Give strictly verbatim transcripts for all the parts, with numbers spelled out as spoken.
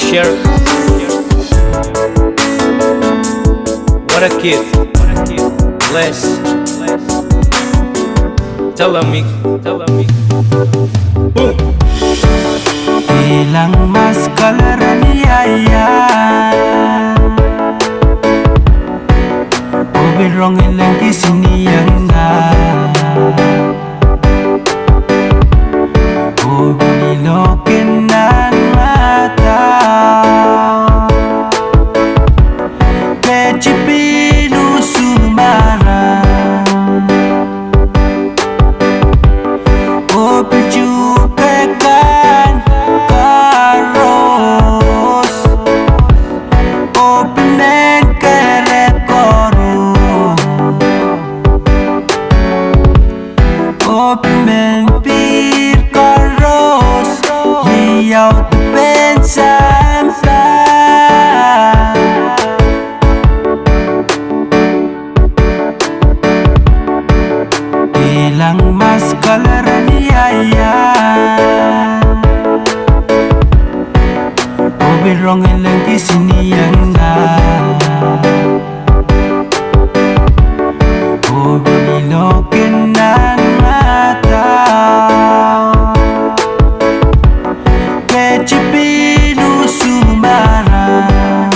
Share. What a gift. Bless. Tell me. Boom. Kilang mas koleren iai, oh pil rong ileng kisinieng nda. Oh pil iloak nan ngadau. Ketin pil usu marain. Oh pil tuhke kan koaros. Oh pil men kerehd koaros. Oh pil men pihr koaros. Iau dipen sampah. Kilang mas koleren iai, oh pil rong ileng kisinieng nda. Oh pil iloak nan ngadau. Ketin pil usu marain.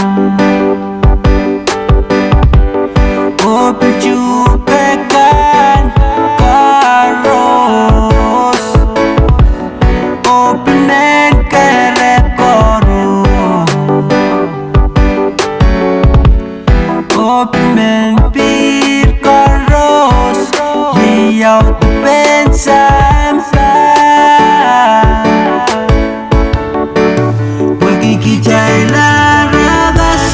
Oh pil tuhke kan koaros. Oh pil men kerehd koaros. Oh pil men pihr koaros. Iau dipen sampah. Pwehki kitail aramas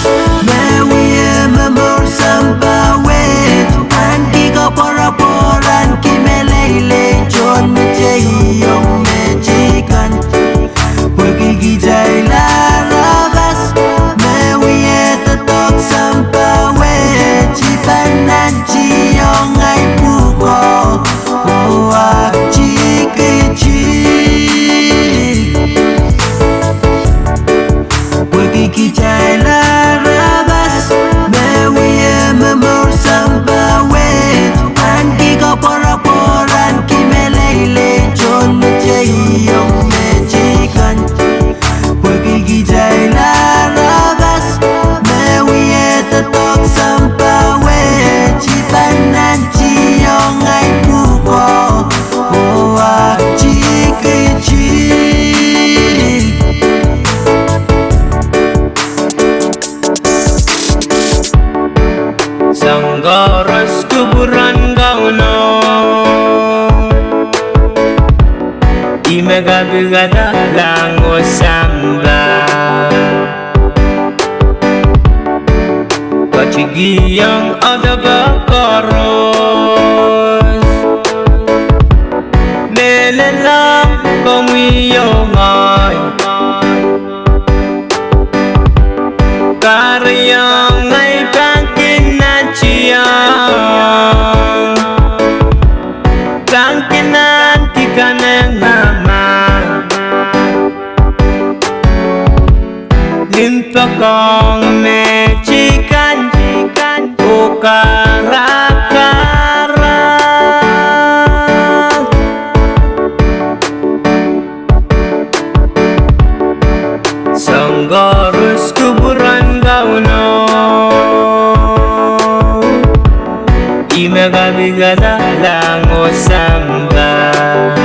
me wia momour sampah wet, ahneki koapworopwor, ahneki meleilei, tohn mehteiong mehtik kan. Pwehki kitail aramas me wia doadoahk sampah wet, I pahn nantihong ahi pwuhko oh aktikitik. Pwehki kitail aramas me wia momour sampah wet, ahneki koapworopwor, ahneki meleilei, tohn mehteiong mehtik kan. Pwehki kitail aramas me wia doadoahk sampah wet, I pahn nantihong ahi pwuhko oh aktikitik. Soahng koaros kupwuren Kauno, ih me kapikada lahng oh sampah. Ketikihong audepe koaros, mehlel ong komwi oh ngehi. Kahrehiong ahi pangin nan tiong, pangin ahneki kanengamah. Limpoak ong mehtik kan oh karakara. Soahng koaros kupwuren Kauno, ih me kapikada lahng oh sampah.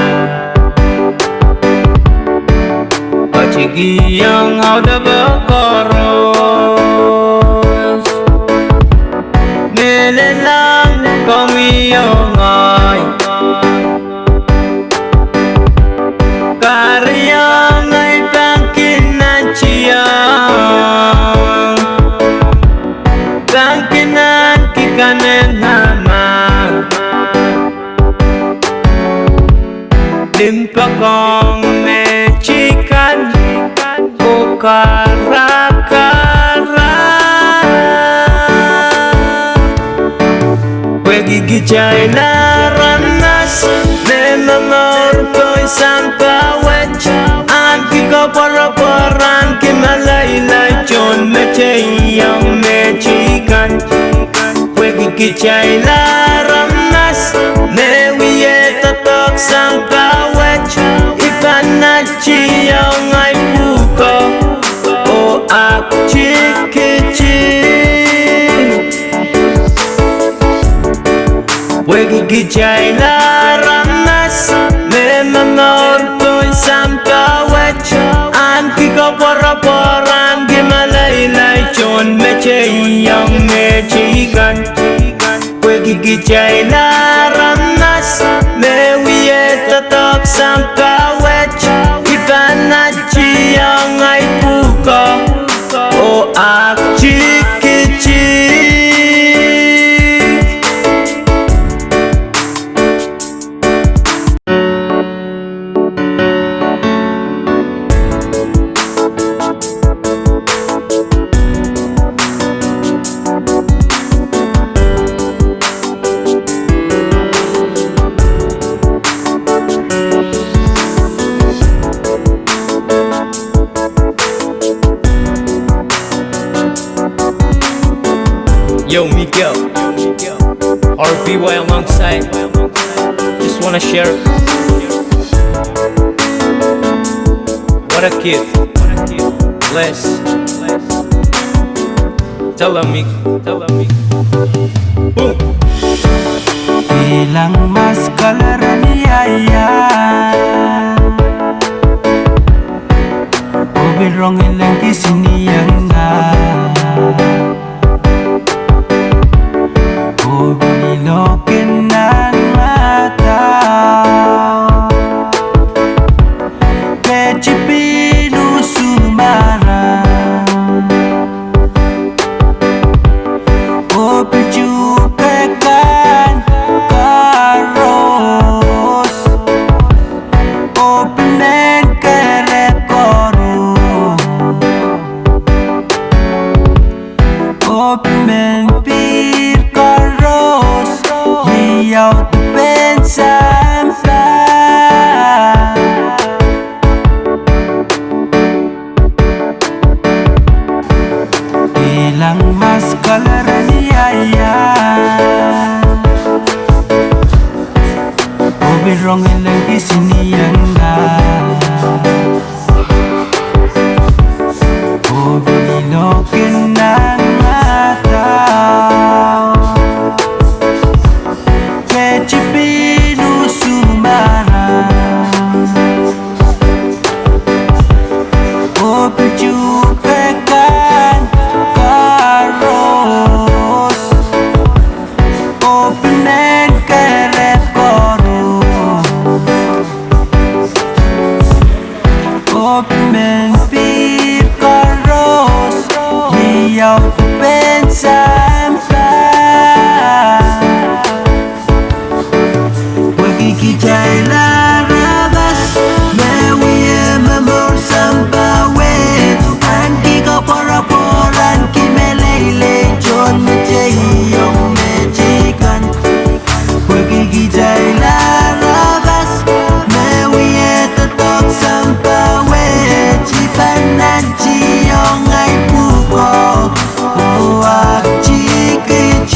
Ketikihong audepe koaros, mehlel ong komwi oh ngehi. Kahrehiong ahi pangin nan tiong, pangin ahneki kanengamah. Limpoak ong mehtik kan oh karakara. Pwehki kitail aramas me momour pohn sampah wet, ahneki koapworopwor, ahneki melei Kitail aramas me wie doadoahk sang pahwet, I pahn nantiong ahi pwuhko oh aktikitik. Pwehki kitail aramas me momour pohn sampah wet, ahneki koapworopwor, ahneki meleilei, tohn mehteiong mehteikan. Pwehki kitail aramas me wie doadoahk sang pahwet, I pahn nantiong ahi pwuhko oh aktikitik. Yo, Miguel, R B Y alongside. Just wanna share. What a gift. Bless. Tell them, Miguel. Boom. Kilang mas kalaran ia ia. Oh pil rong ileng kisinieng ah. Oh pil iloak en nan matau. Pil tipin usu mara. Oh pil tuhke kan koaros. Oh pil men kehret koaros. Oh pil men pihr koaros. Iau dipen sampah. Kilang mas kalaran ia ia. Oh pil rong ileng kisinieng ah. Oh pil iloak en nan matau. Pil tipin usu mara. Oh pil tuhke kan koaros. Oh pil men kehret koaros. Oh pil men pihr koaros. Iau dipen sampah. Pwehki kitail aramas me wie momour sampah wet, ahneki koapworopwor, ahneki meleilei, tohn mehteiong mehteikan. Pwehki kitail aramas me wie doadoahk sang pahwet, I pahn nantiong ahi pwuhko oh aktikitik.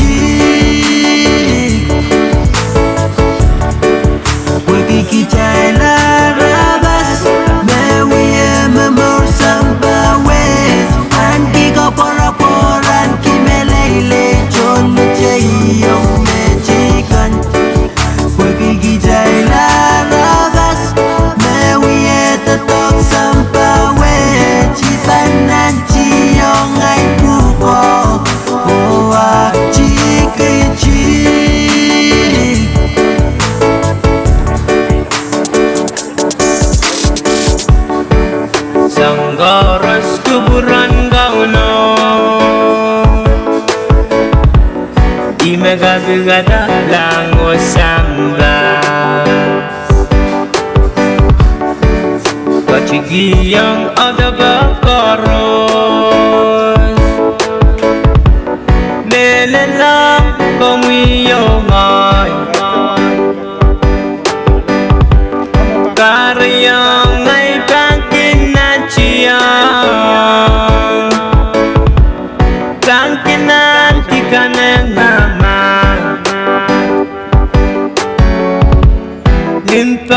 Pwehki kitail aramas me wie momour sang pahwet, ahneki koapworopwor, ahneki meleilei, tohn mehteiong mehteikan. Pwehki kitail aramas me wie doadoahk sang pahwet, I pahn nantiong ahi pwuhko oh aktikitik. Sang koaros kupwuren Kauno, ih me kapikada lahng oh sampah. Ketikihong odoapo koaros, mehlel ong komwi oh ngehi. Kahrehiong ei pahn kin nantiong, pahn kin ahneki kanengamah.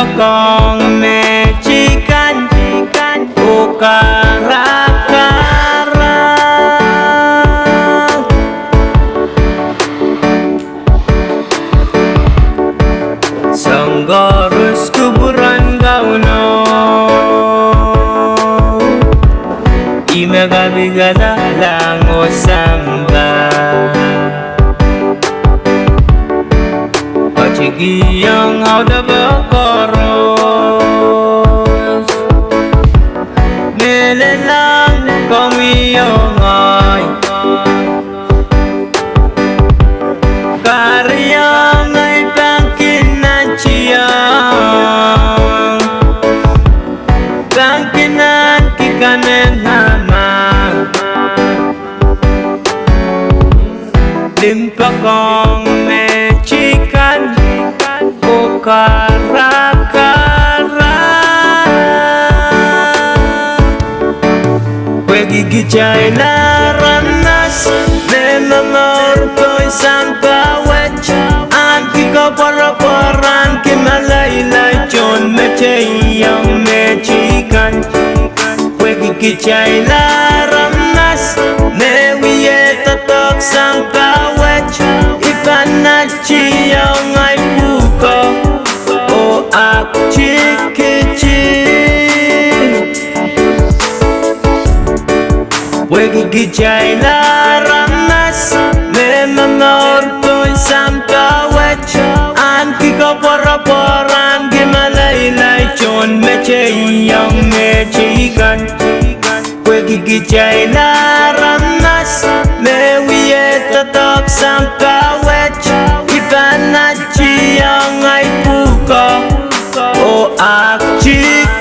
Kong me chikan, oh karakara. Soang koaros kupwuren Kauno, ih me kapikada lahng oh sampah. Ketikihong audepe koaros, mehlel ong komwi oh ngehi. Kahrehiong ei pahn kin nantiong, pahn kin ahneki kanengamah. Limpoak ong me chikan, oh karakara. Pwehki kitail aramas me momour pohn sampah wet, ahneki koapworopwor, ahneki meleilei tohn mehteiong me chikan. Pwehki kitail aramas me wie doadoahk sampah wet, I pahn nantiong ei pwuhko oh aktikitik. Pwehki kitail aramas me momour pohn sampah wet, ahneki koapworopwor, ahneki meleilei tohn mehteiong me chikan. Pwehki kitail aramas me wie doadoahk sampah wet, I pahn nantiong ei pwuhko oh aktikitik.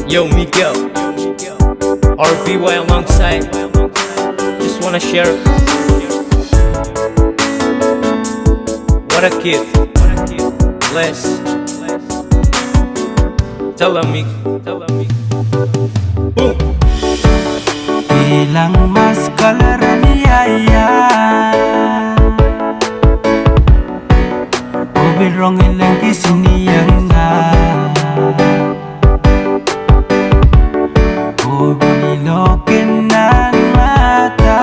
Yo, Miguel, R B Y alongside. Just wanna share. What a gift. Bless. Tell them, Miguel. Boom. Kilang mas kaleren iai, oh pil rong ileng kisinieng ah. Oh pil iloak nan matau,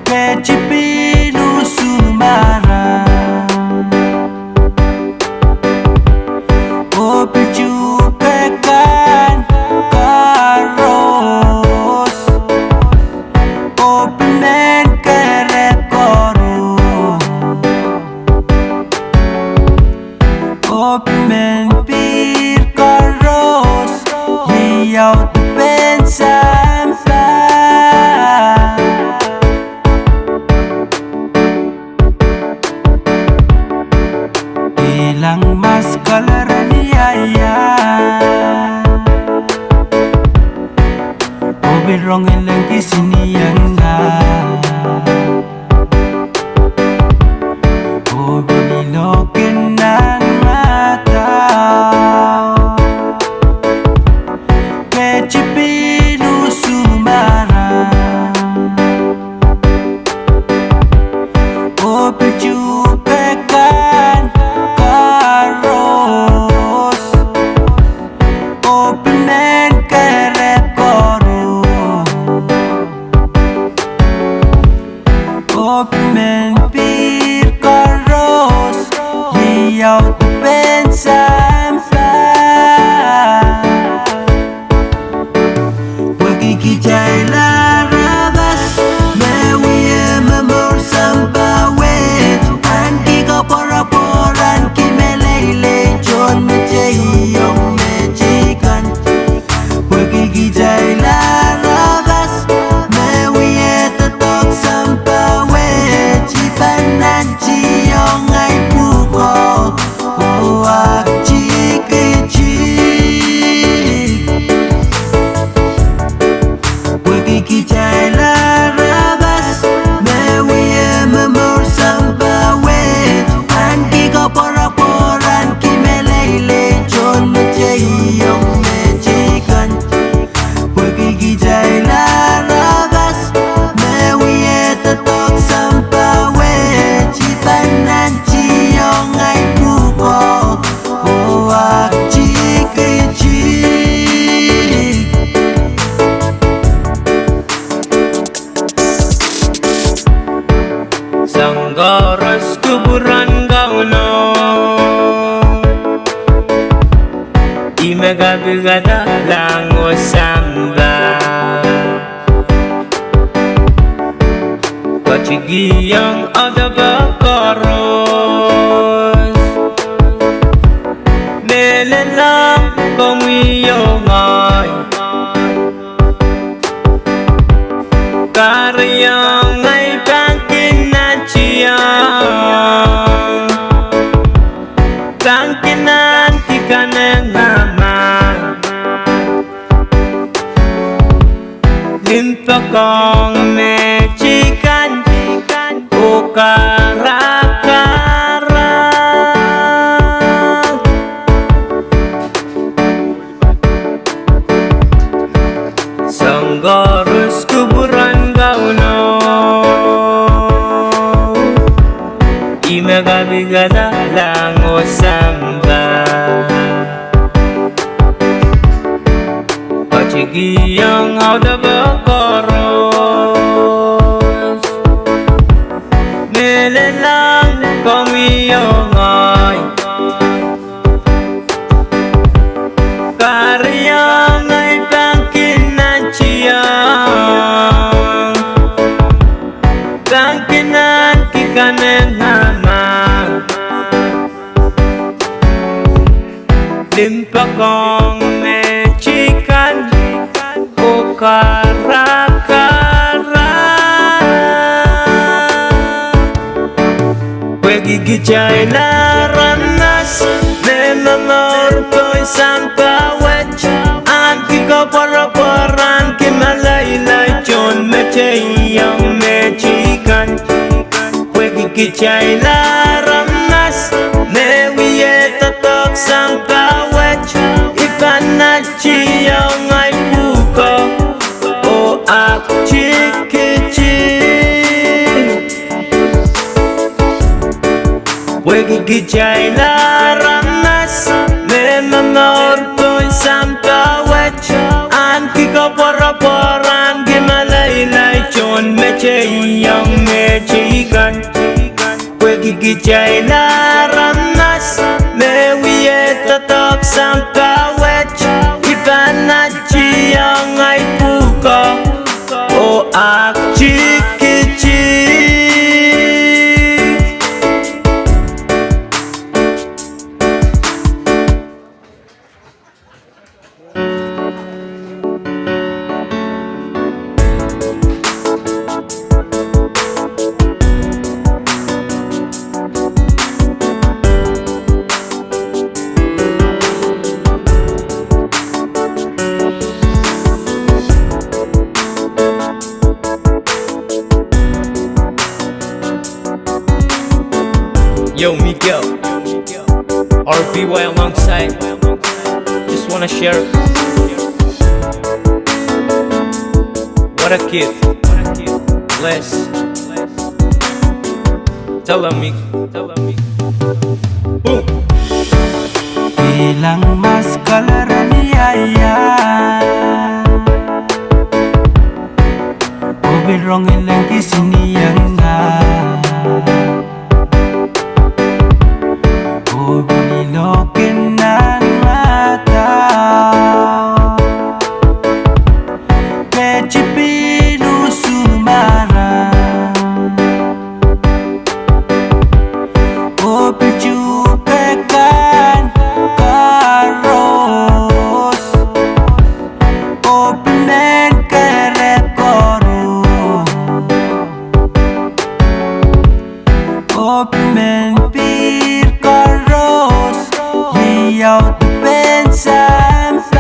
ketin pil usu marain. Oh pil tuhke kan koaros, oh pil men kerehd koaros. Oh pil men pihr koaros, iei audepen sampah. Kilang mas kaleren iai, oh pil rong ileng kisinieng ah. Oh pil iloak nan matau, ketin pil usu marain. Oh pil tuhke kan koaros, oh pil men kerehd koaros. Oh pil men pihr koaros, iei audepen sampah. Pwehki kitail aramas me wie momour sampah wet, ahneki koapworopwor, ahneki meleilei tohn mehteiong me chikan. Pwehki kaidehn lahng oh sampah, ketikihong audepe koaros. Mehlel ong komwi oh ngehi, kahrehiong ei pahn kin nantihong, pahn kin ahneki kanengamah. Limpoak ong me teikan oh karakara. Soahng koaros kupwuren Kauno, ih me kapikada lahng oh sampah, ketikihong audepe koaros. Mehlel ong komwi oh ngehi, kahrehiong ei pahn kin nantihong, pahn kin ahneki kanengamah. Limpoak ong me teikan oh karakara. Pwehki kitail aramas me momour pohn sampah wet, ahneki koapworopwor, ahneki meleilei tohn me teiong me teikan. Pwehki kitail aramas me wie doadoahk sampah wet, I pahn nantihong ei pwuhko oh aktikitik. Pwehki kitail aramas me momour pohn sampah wet, ahneki koapworopwor, ahneki meleilei tohn me teiong me teikan. Pwehki kitail aramas me wie doadoahk sampah wet, I pahn nantihong ei pwuhko oh aktikitik. Yo, Miguel, R B Y alongside. Just wanna share. What a gift. Bless. Tell them, Miguel. Boom. Kilang mas kalerani aia. Oh pil rong ileng kisinieng ngehi. Oh pil iloak en nan ngehi. Keti pil usu mara. Oh pil tuhke kan koaros. Oh pil men kerehd koaros. Oh pil men pihr koaros. Iau dipen sampah.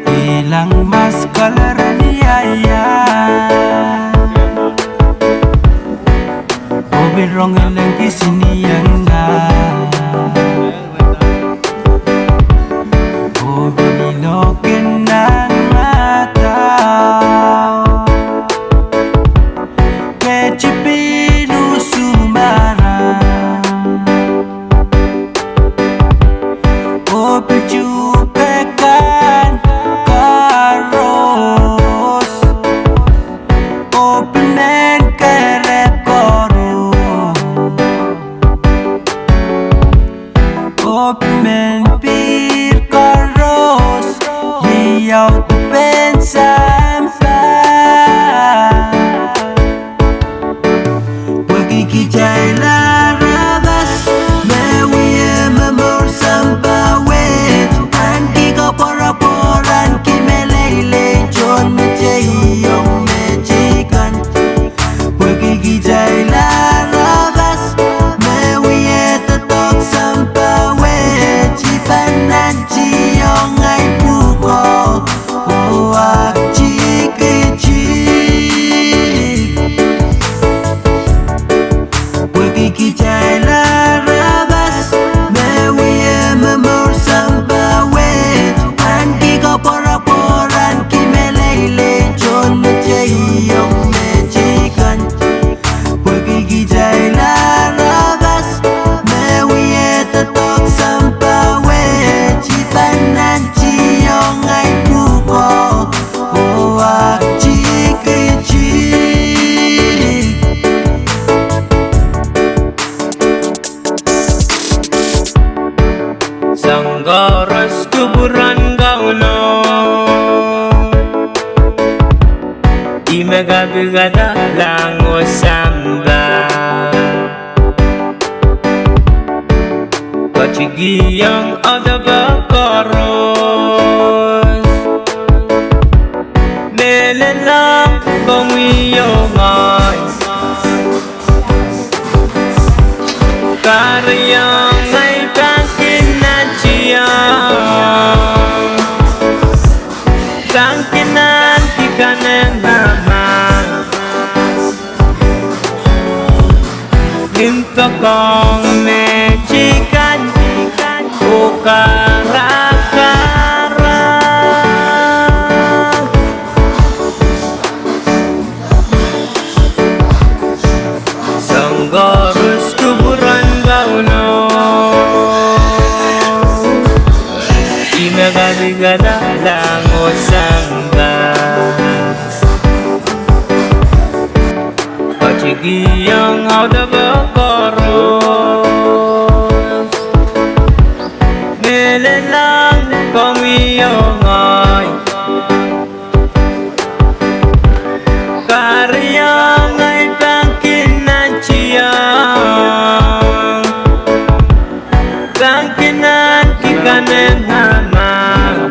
Kilang mas kalerani aia. Oh pil rong ileng kisinieng ngehi. Oh pil iloak en nan ngehi. Keti pil usu mara. Oh pil tuhke kan koaros. Oh pil men kerehd koaros. kitail aramas me wie momour sampah wet, ahneki koapworopwor, ahneki meleilei tohnmeteiong meteikan. Pwehki kitail aramas me wie doadoahk sampah wet, I pahn nantihong ahi pwuhko oh aht tikitik. Soahng koaros kupwuren Kauno, ih me kapikada lahng oh sampah. Ketikihong audepe koaros, mehlel ong komwi oh ngehi. Kahrehiong ahi pahn kin nantihong, pahn kin ahneki kanengamah. Limpoakohng meteikan oh karakara. Soahng koaros kupwuren Kauno, ih me kapikada lahng oh sampah. Ketikihong audepe koaros, mehlel ong komwi oh ngehi. Kahrehiong ahi pahn kin nantihong, pahn kin ahneki kanengamah.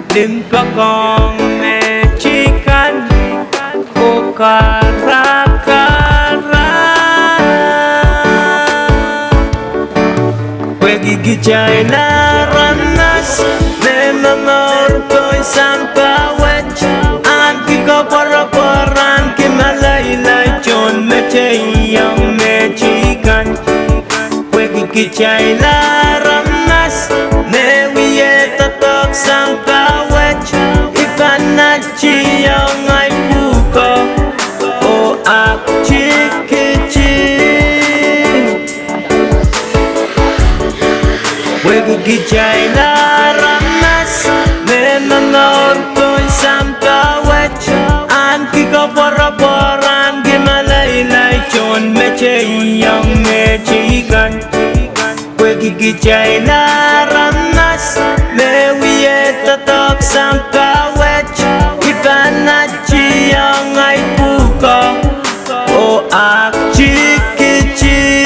Limpoakohng meteikan oh karakara. Pwehki kitail aramas me momour pohn sampah wet, ahneki koapworopwor, ahneki meleilei tohnmeteiong meteikan. Pwehki kitail aramas me wie doadoahk sampah wet, I pahn nantihong ahi pwuhko oh aht tikitik. Pwehki kitail aramas me momour pohn sampah wet, ahneki koapworopwor, ahneki meleilei tohnmeteiong meteikan. Pwehki kitail aramas me wie doadoahk sampah wet, I pahn nantihong ahi pwuhko oh aht tikitik.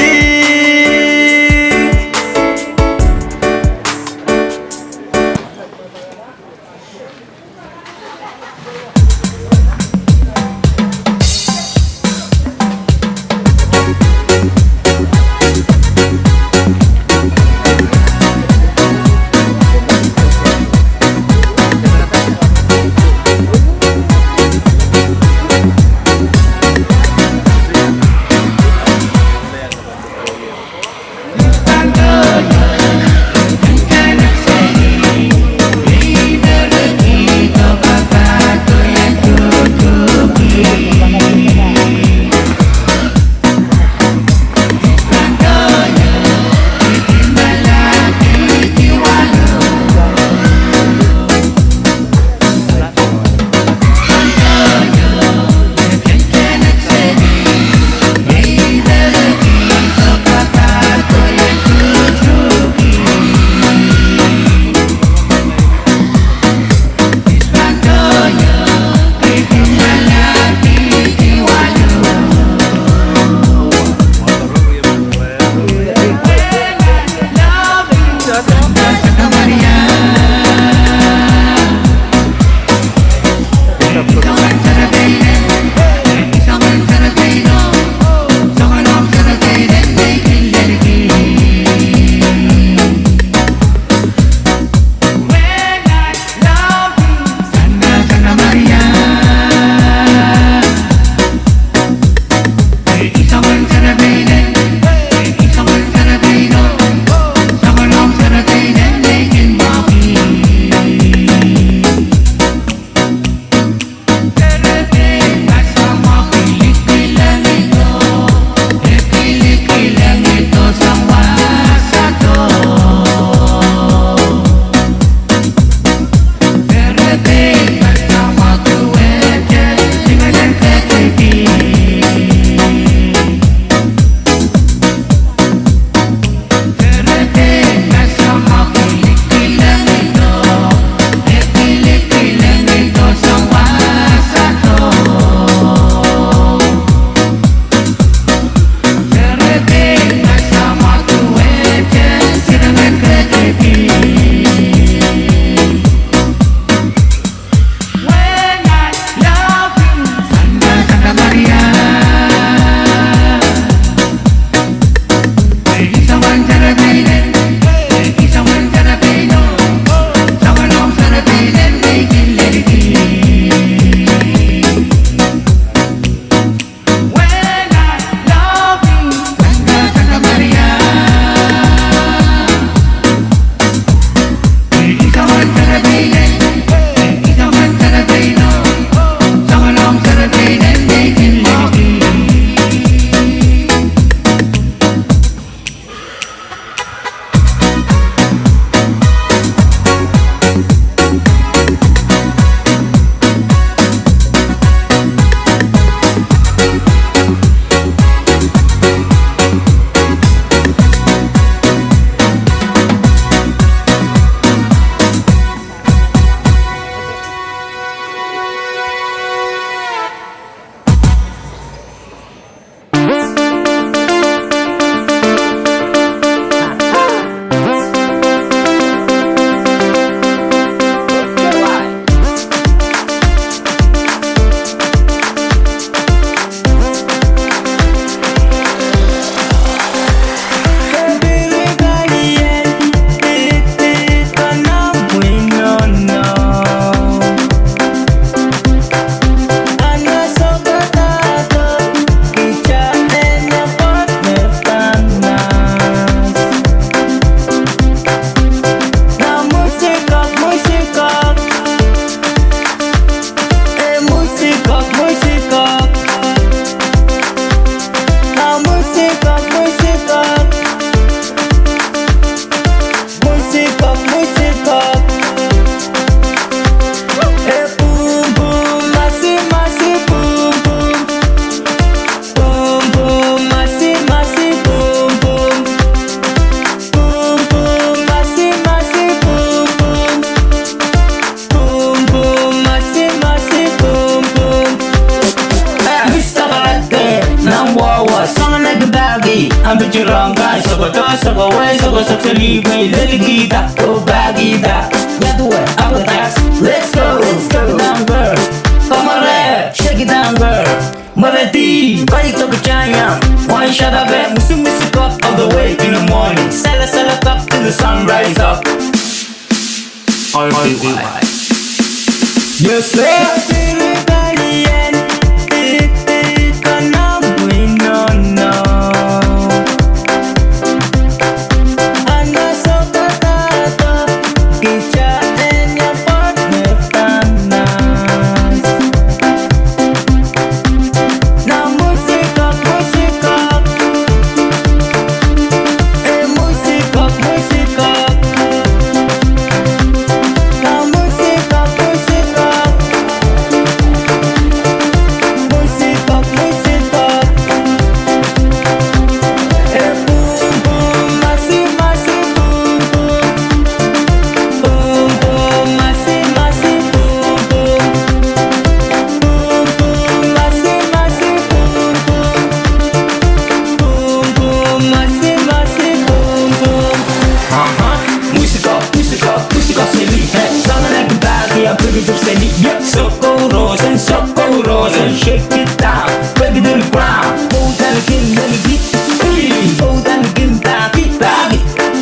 Let's go. Let's go. Come on, girl. Come on, girl. Shake it down, girl. Mweredi, koi toki janya. One shot of it, musu musu kok all the way in the morning. Sala sala kok till the sun rise up. All right. Yes, sir. Shake it down, break it to the ground. Put it on the ground, put it on the ground, put it on the ground.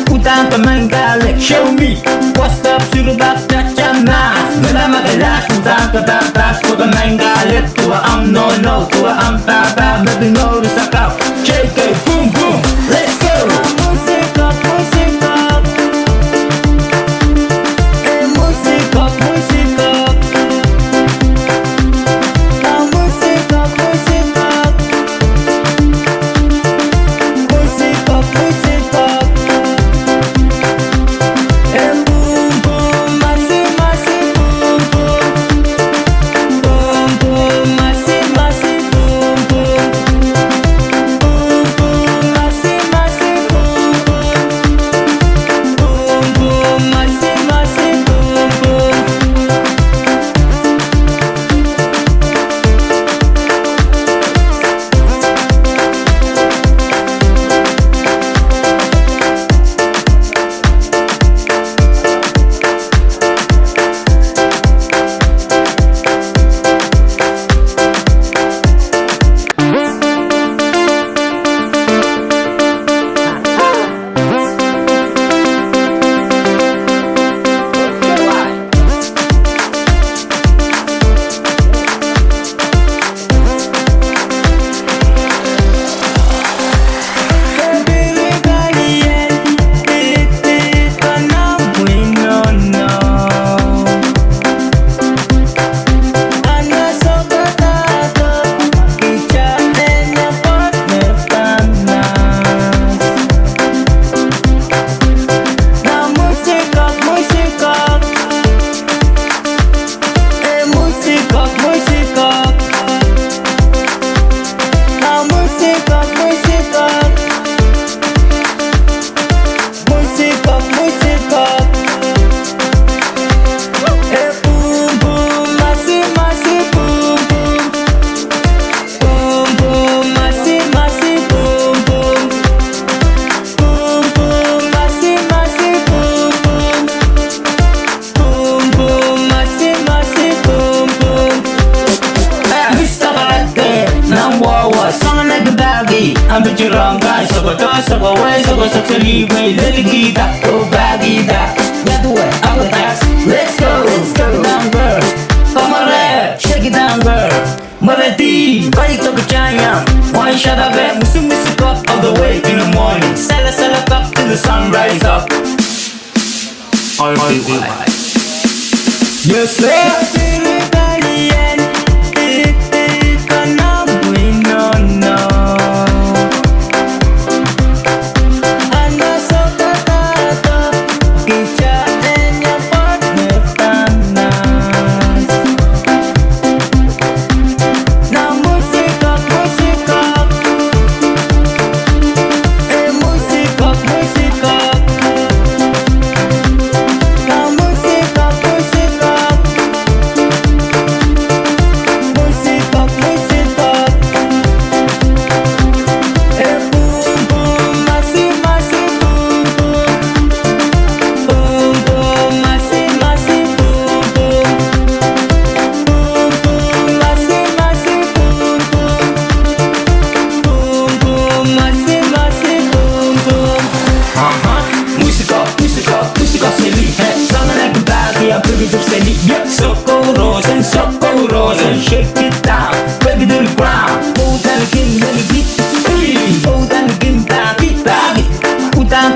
Put on the mangale, show me what's up, shoot about that jam nice. Mela makalas, put on the back, back, put the mangale, to a um, no, no, to a um, ba, ba, maybe no, it's a cow. J K, boom, boom, let's go. Mista Karate, nan wawa, soangen eki pahki, ampitirong kai, sokoto, sokowei, sokosok, selipwei, lelikihda, oh pahkihda. Let's go, let's go, come on, girl, shake it down, girl. Mweredi, koi toki janya. One shot of it, musu musu kok all the way in the morning. Sala sala kok till the sun rise up. All right. Yes, sir.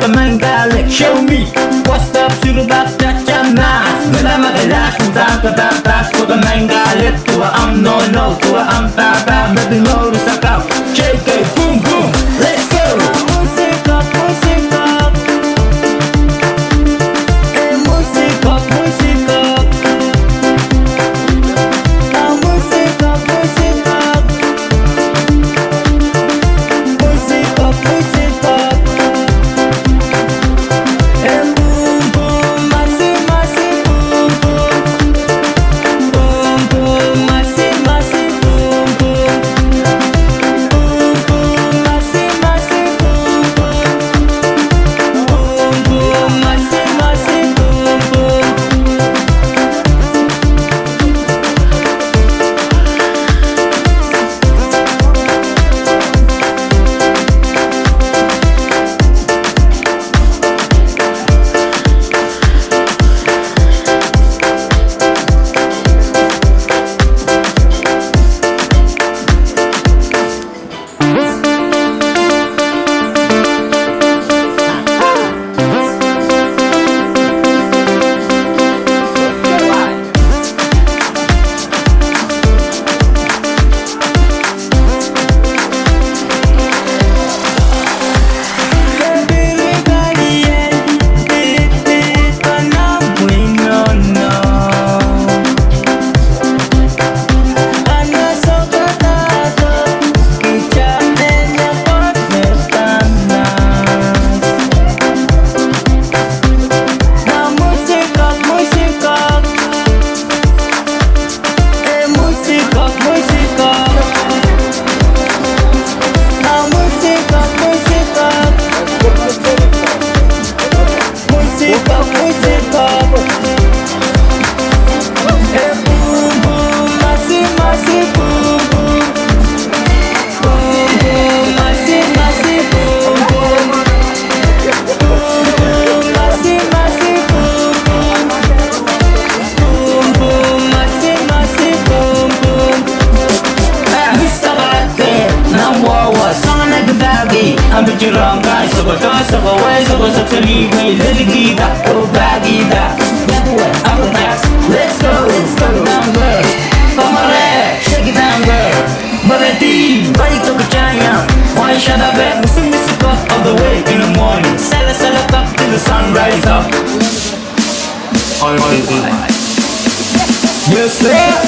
Mengkalik, show me. What's up, Surudak, Chacha, Nas? Mela Makalas, Mutaka, Papas, Koka Mengkalik, Tua Am, no, no, Tua Am, Papa, Mabino, Rusaka, J K, boom, boom, let's go. Musikok, musikok. Eh, musikok, musikok. Ah, musikok, musikok. Let's go, let's go down, girl. Come on, shake it down, girl. Mareti, body to the giant. Why should I bet? Missing this all the way in the morning. Sala, sala, up till the sun rise up. All right. Yes, sir.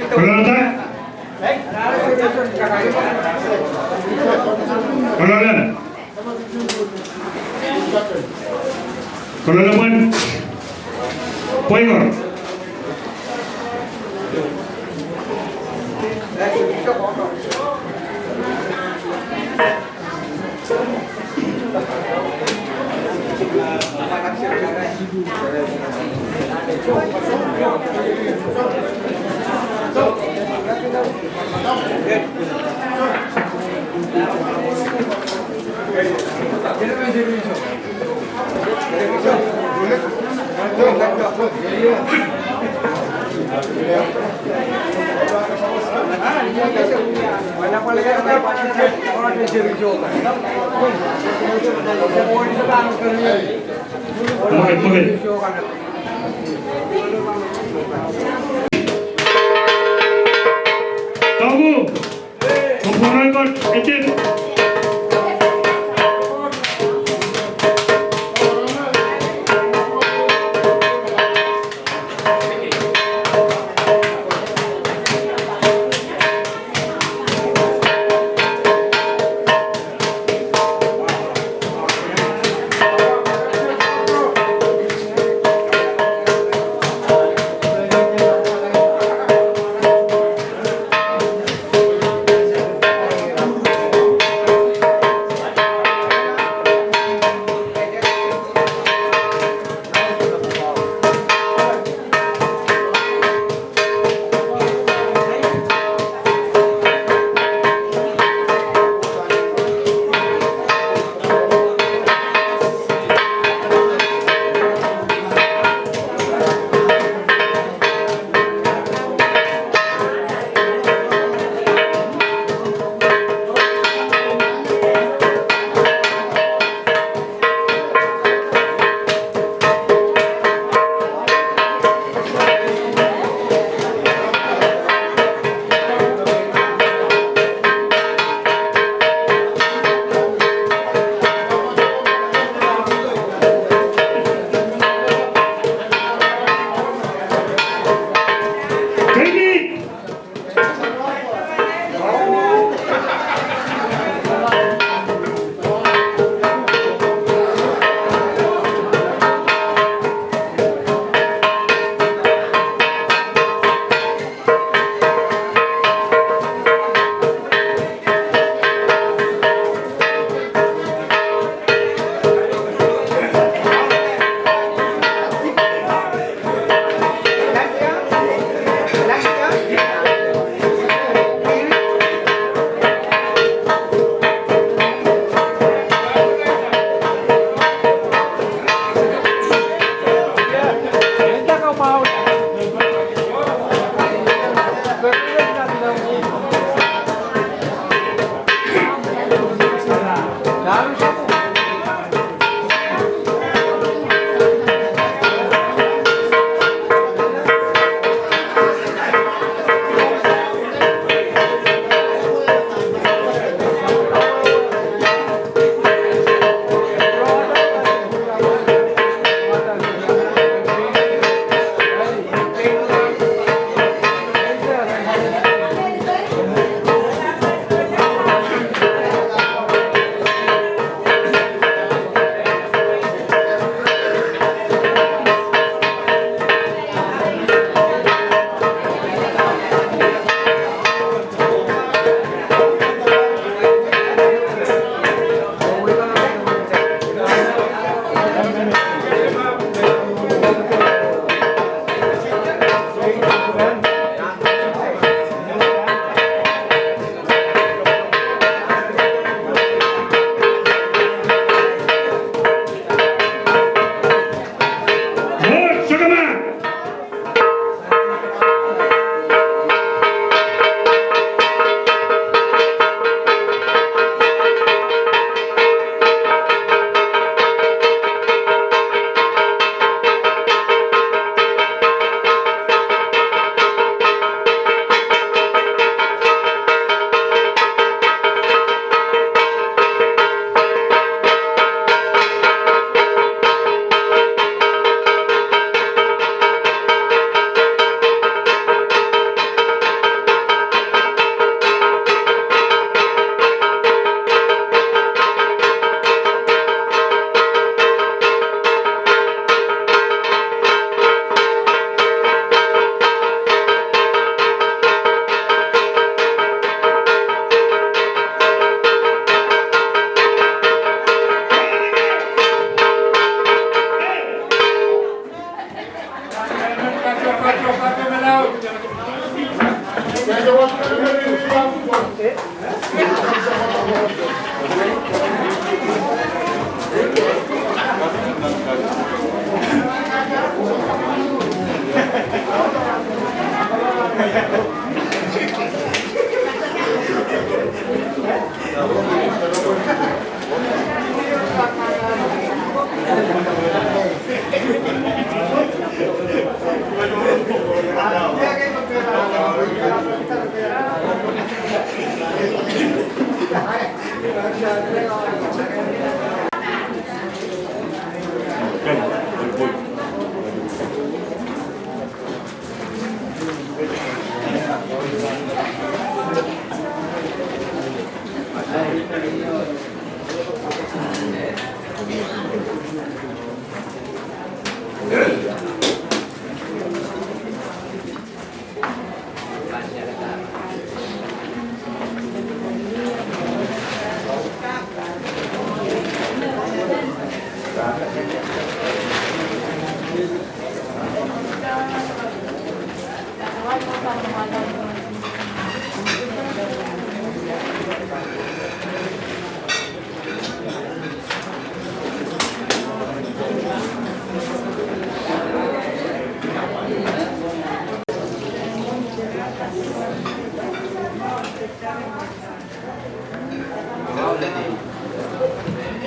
Kololada. Kololada. Kololada pwon. Pwon ko. Tohku. Komw pwurodo kot, Ejip.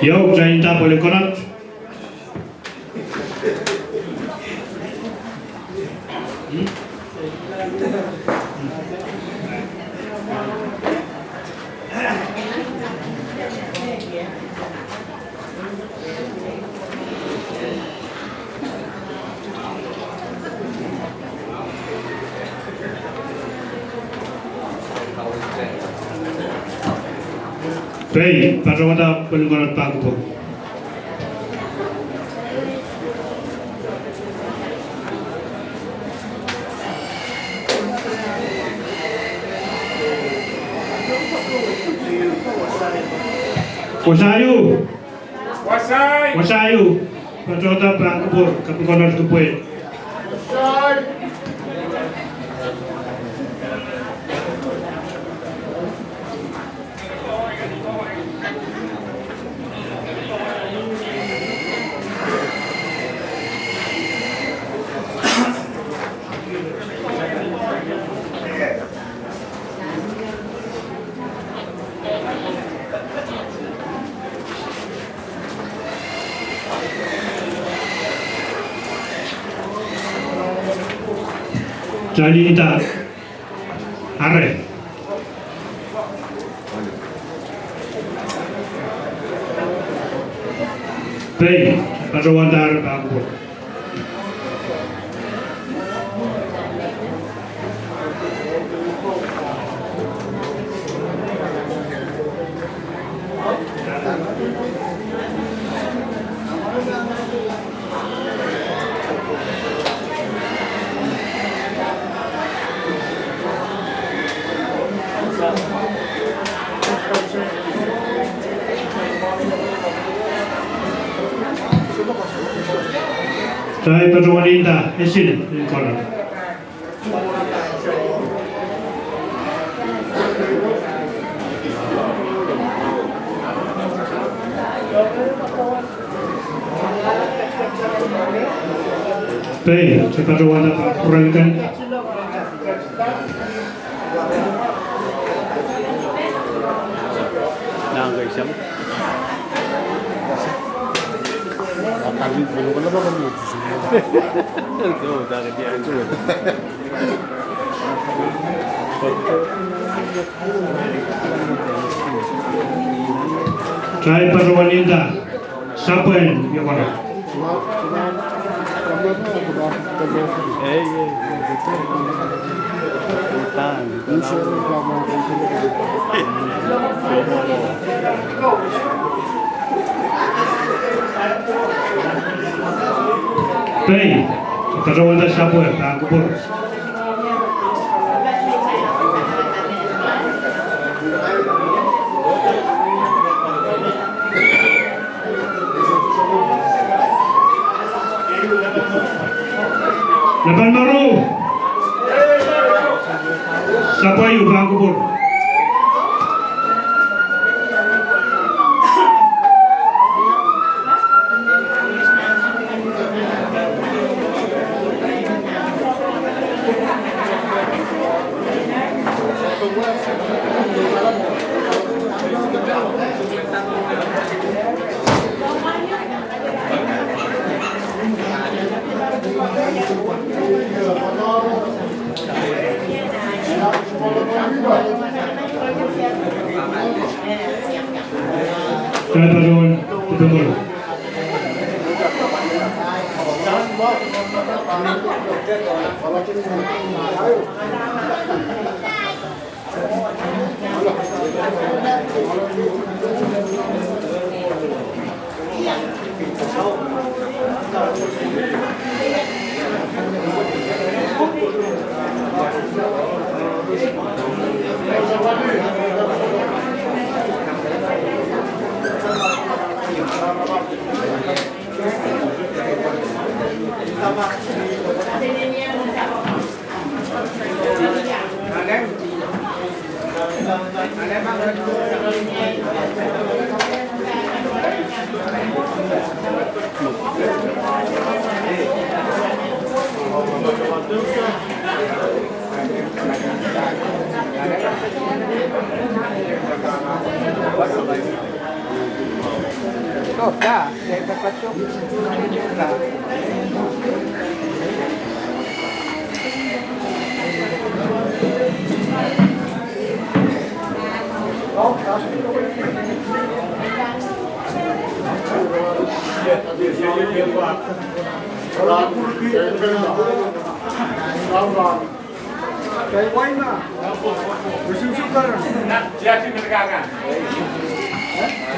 Iou, kitail inda pwelin konot. Pei, patohwanda pwelin konot pahn kupwur. Wasahiou. Wasahiou. Wasahiou. Patohwanda pahn kupwur, kaping konot kupwur. Kitail inda. Are. Pei, patohwanda are pahn kupwur. Kitail patohwan inda esile en konot. Pei, se patohwanda pahn kupwur kan. Kitail patohwan inda sapwen ieu konot. Pei, patohwanda sapwe pahn kupwur. Napalmaro. Sapwe ieu pahn kupwur.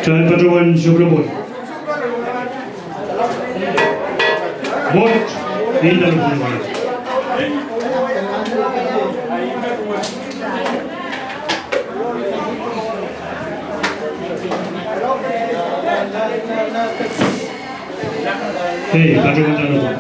Kitail patohwan sohte pwon. Mwohd, ni nan pwon. Ei, patohwan nan pwon.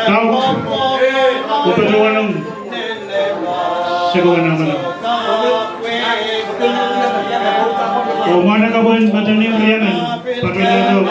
Kau, upatohwan ong sekewen amwail. Oh mwahnakapwen Madolenihmw Riemen, patohwan ong.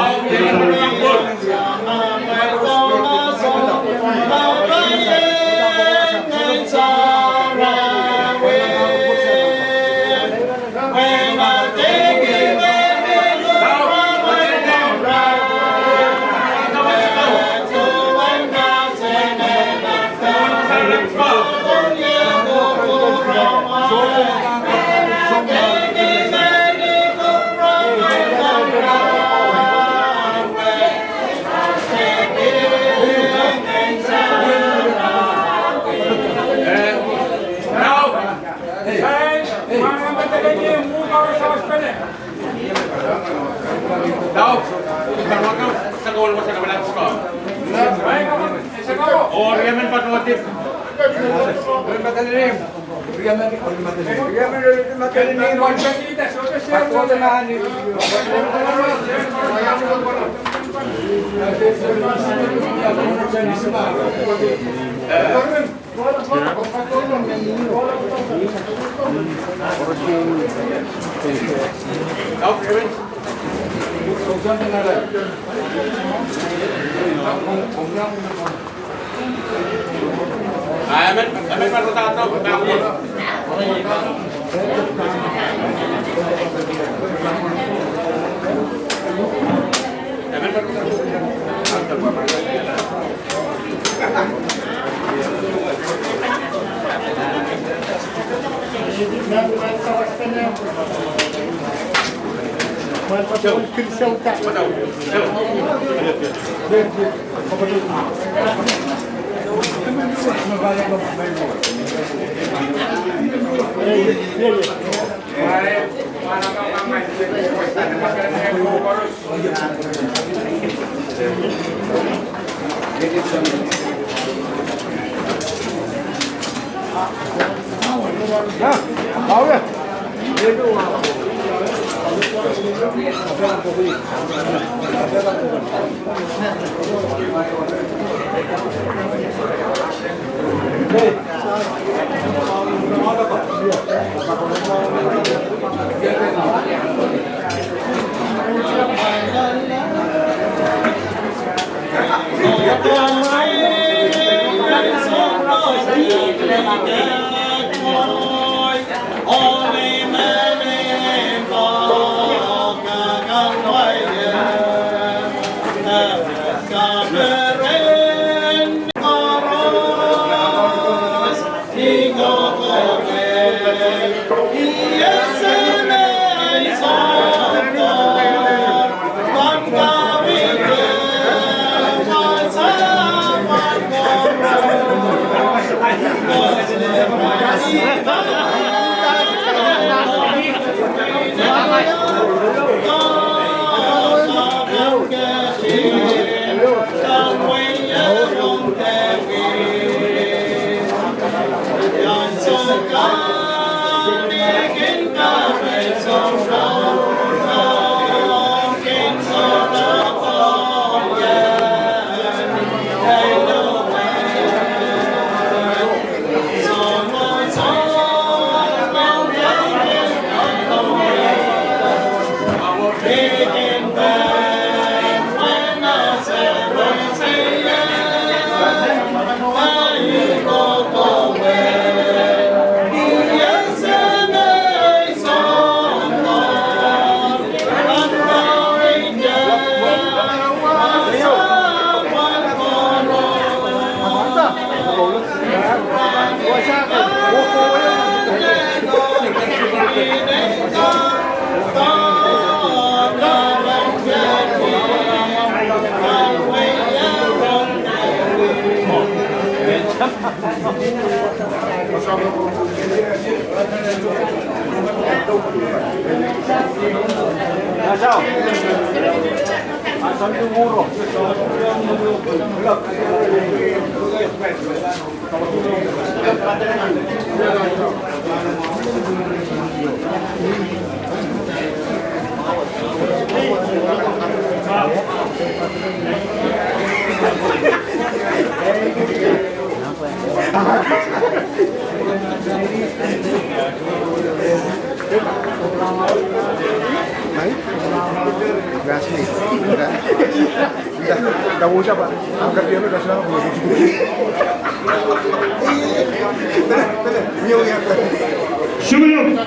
Sukuhlok.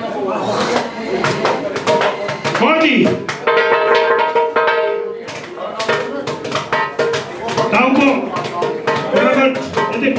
Kohdihn. Tauko. Robert. Edik.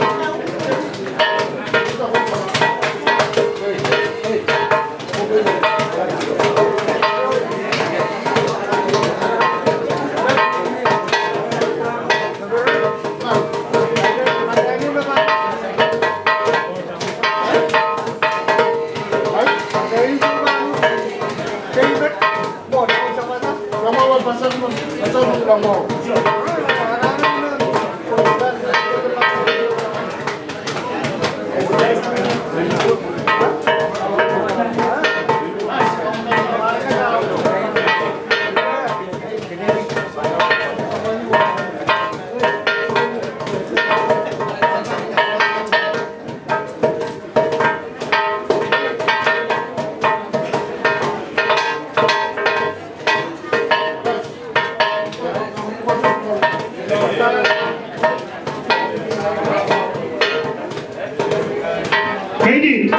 Kaidit.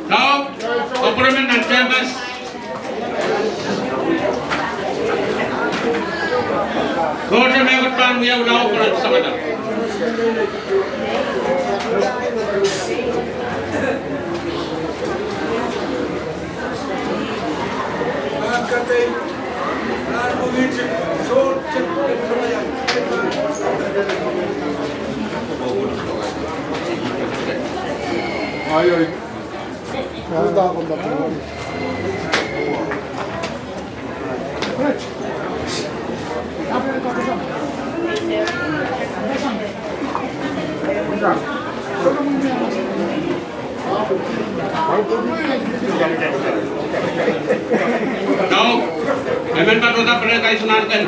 Now, government and campus. Kote mehkot pahn wiawi lao koaros sangada. Ai, ai. Now, emen patohda pele kaisnanken.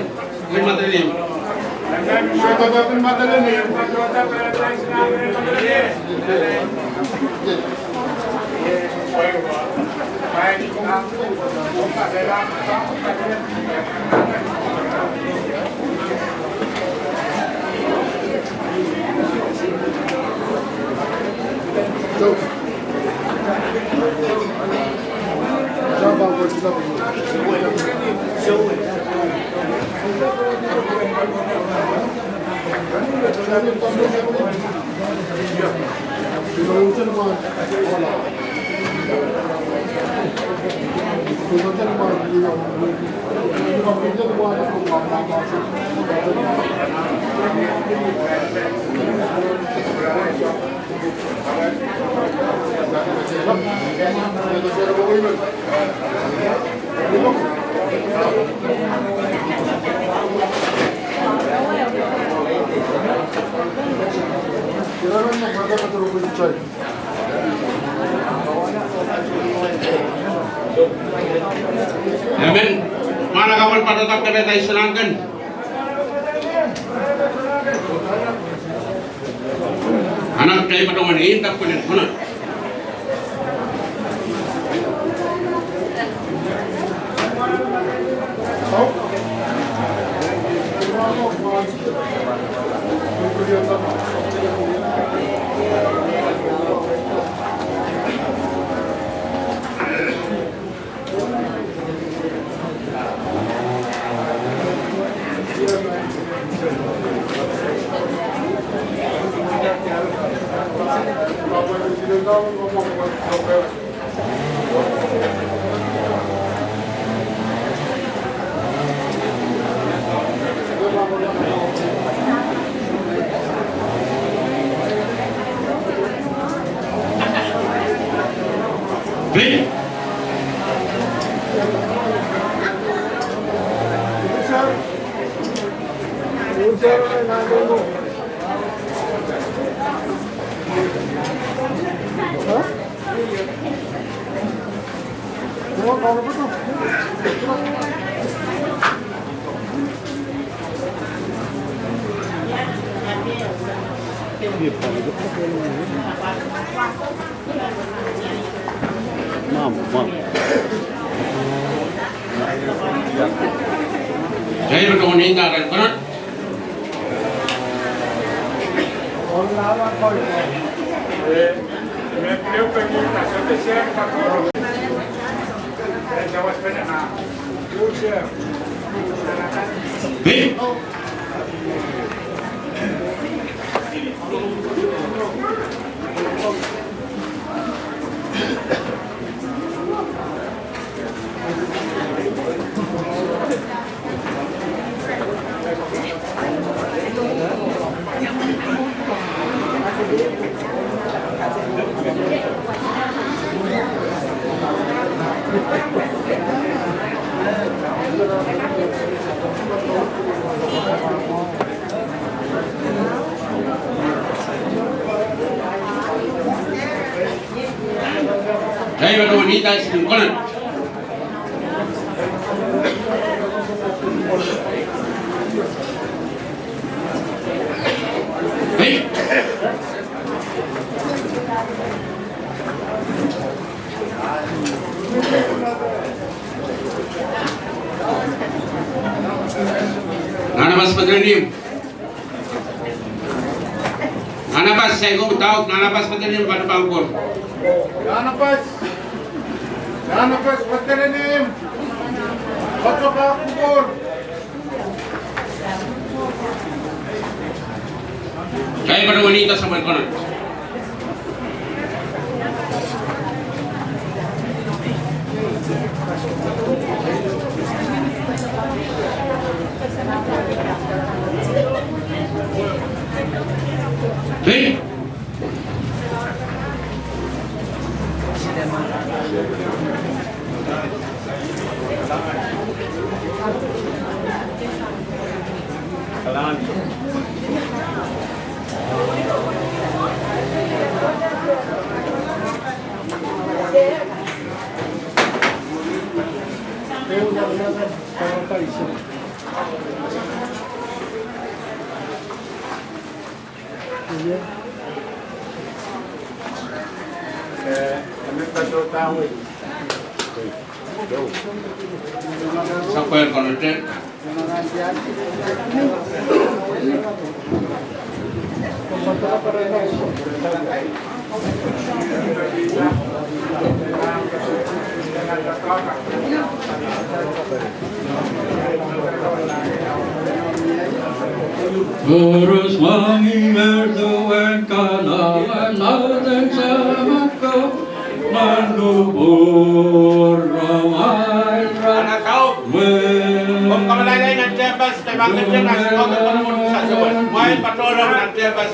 Emen, mwahnakapwal patohda pele kaisnanken. Anak dai patohwan inda pwelen konat. Mom, mom. Kitail patohwan nda ren konehng. Hei. Kitail patohwan nda ren konehng. Hei. Nanapas Petelehnim. Nanapas, saikinte dauk, Nanapas Petelehnim, patohwan pahn kupwur. Nanapas, Nanapas Petelehnim, patohwan pahn kupwur. Kitail patohwan nda sapwellimen konehng. Hei. Sapwellime konehng. Koaros mwahngih duwen kalahngan, lauden Sahm ko nan kupwur amwail. Anahn kau. Komw kamalailai nan tehnpas, me pahn ketin nan soangen konomwen sasewet. Mwail patohlong nan tehnpas.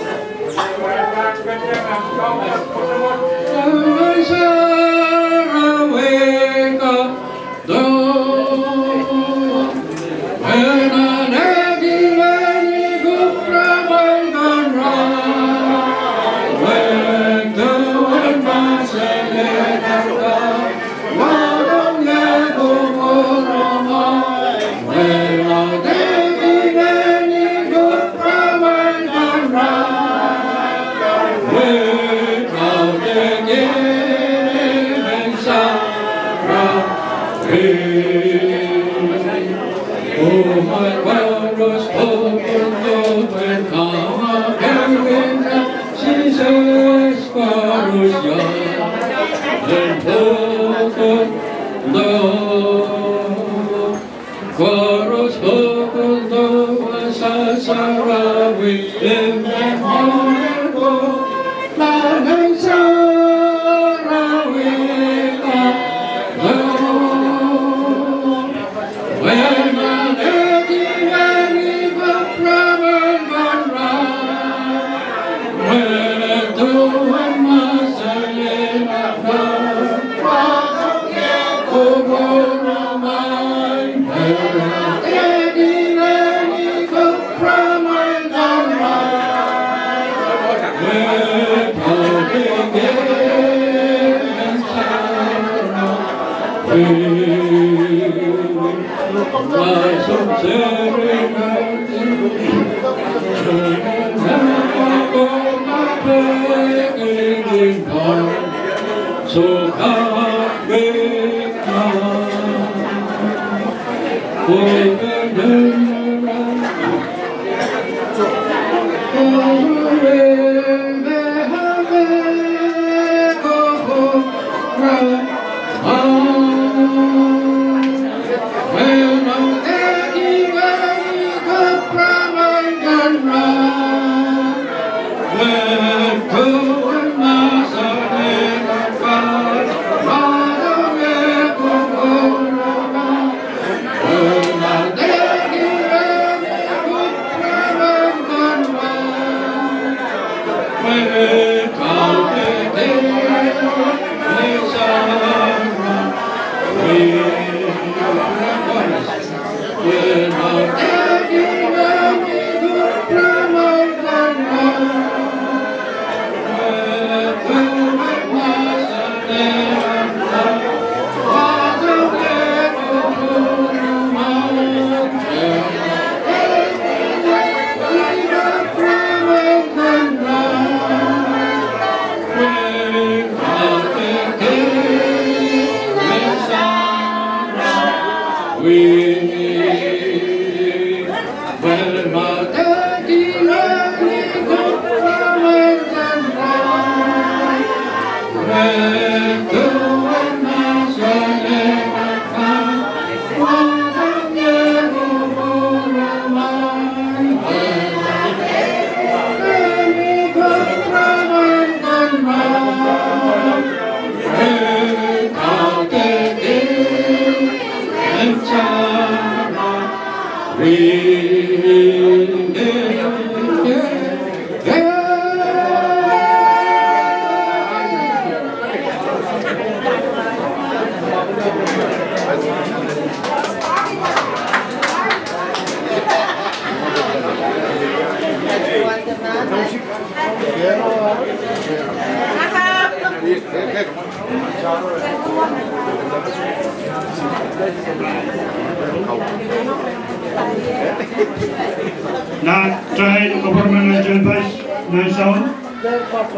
Nan tai, koapworopwor nan tehnpas, nan soang,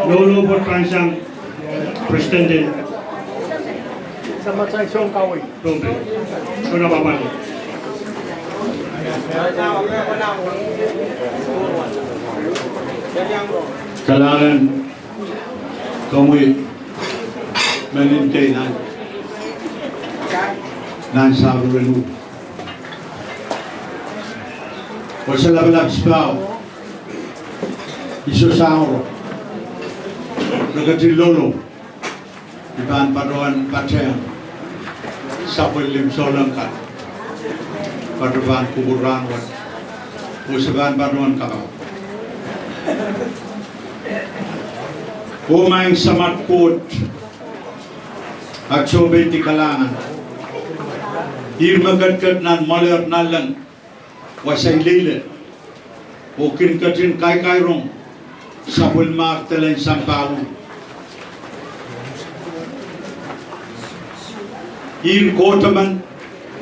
loulou pwoat pahn sang President en Pohnpei. Kona papali. Kalahngan komwi meninkei nan, nan Saruelu. Wasa lapalap sipahu, I sohte sang oro, re ketin loulou I pahn patohwan patehng sapwellimen Souleng kan, patohwan kupwur rahnwet, oh se pahn patohwan kapakap. Oh maing Samat Koht, ahpw sohte pahn kalahngan, ih me ketiket nan mwoahl en nanleng, wasa ileile, oh kin ketin kaikairong sapwellimar delen sampah wet. Ih Koht emen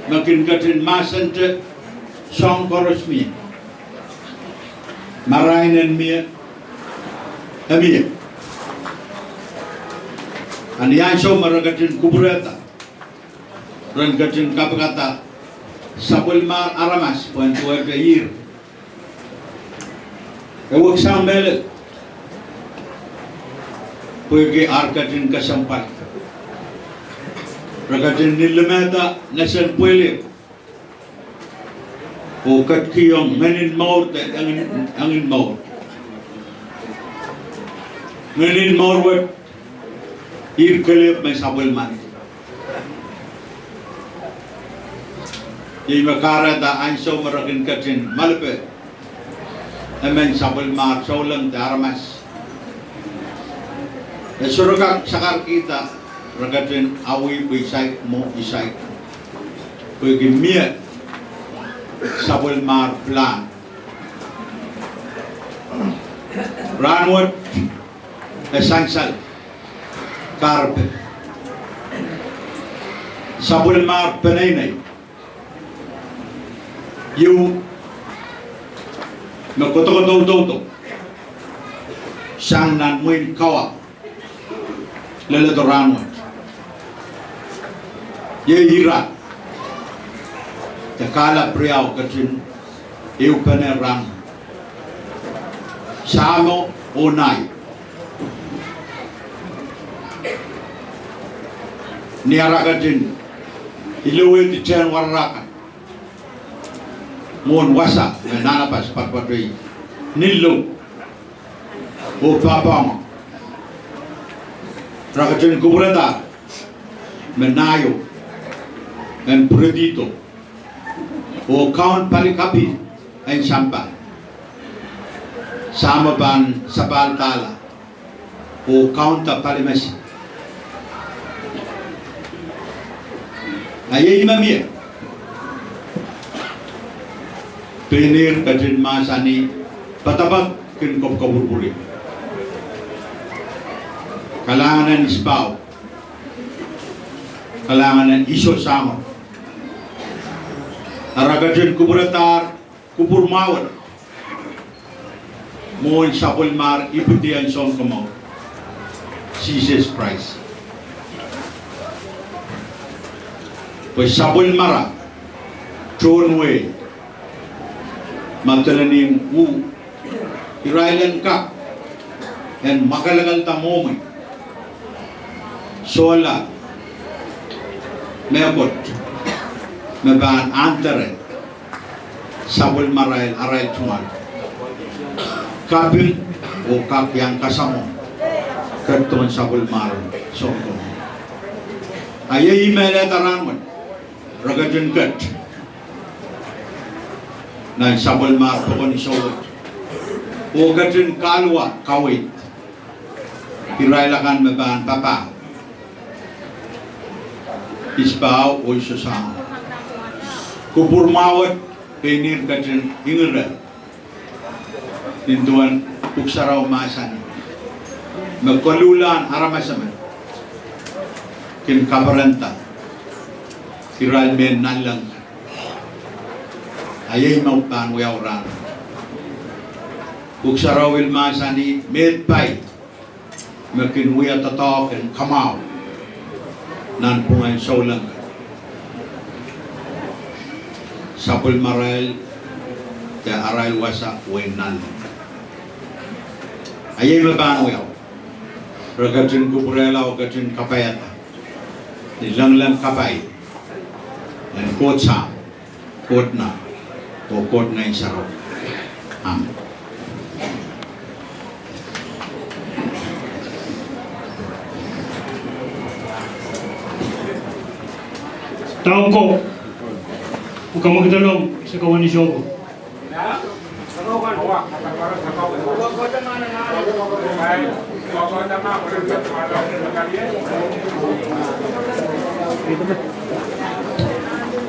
me kin ketin mahsente soahng koaros mie, marain en mie, e mie. A ni ansou me re ketin kupwurehda, ren ketin kapikada sapwellimar aramas pwehn duwehte ih. E weksang mehlel, pwehki ar ketin kesempwal. Re ketin limehda nesen pwelek, oh ketikihong ngehnin mour de engin, engin mour. Ngehnin mour wet, ih kelehpw me sapwellimadi. Ih me kahrehda ansou me re kin ketin malipe emen sapwellimar Souleng de aramas, e sohte kak sakarkihda re ketin awih pwe isaik mwo isaik, pwehki mie sapwellimar pilahn. Rahnwet e sansal, kahrepe, sapwellimar peneinei, ieu me kodokodoudoudo sang nan mwein kawa leledo rahnwet. Iei ira de kahlap riau ketin ehupene rahn, Sahmo oh Naio. Ni ara ketin ilowehdi tehn warara kan mwohn wasa me Nahnapas patopatoi, Nillou oh Papahngo, re ketin kupwuradahr me Naio en pwuredihdo, oh Kaun Palikapi en sampah, Sahmo pahn sapahl dahla, oh kaunda palimese. A iei me mie, pein ihr ketin mahsanih, poadoapoad kin kopwukopwurpwuri. Kalahngan en isipahu, kalahngan en iso sango, ara ketin kupwuradahr kupwur mwahu wet mwohn sapwellimar ipwidi en Sounkomour, Sises Krais, pwe sapwellimara tohn wehi, ma delenihmw uh, irail en kak en mwakelekelda mwomwen sohla mehkot me pahn ahnderehng sapwellimarail arail tungoal kaping oh kak iang kasamwo ket pohn sapwellimarail sounkomour. A iei I mehlel rahn wet, re ketin ket nan sapwellimarail pokon iso wet oh ketin kaluwa kaweid irail akan me pahn papah ispahu oh isosang. Kupwur mwahu wet pein ihr ketin ingire nin duwen Pwuhk Sarawi mahsanih me koluhlahn aramas emen kin kaperenda irail mehn nanleng. A iei me pahn wiawi rahn. Pwuhk Sarawi mahsanih me pai me kin wia doadoahk en kamwahu nanpwungen souleng, sapwellimarail de arail wasa wehin nanleng. A iei me pahn wiawi. Re ketin kupwurehla oh ketin kapaiada ni lengleng kapai en Koht Sahm, Koht Nah, oh Koht Ngehn Sarawi. Amen. Dau ko, oh kamwekidalong se kawan iso ko.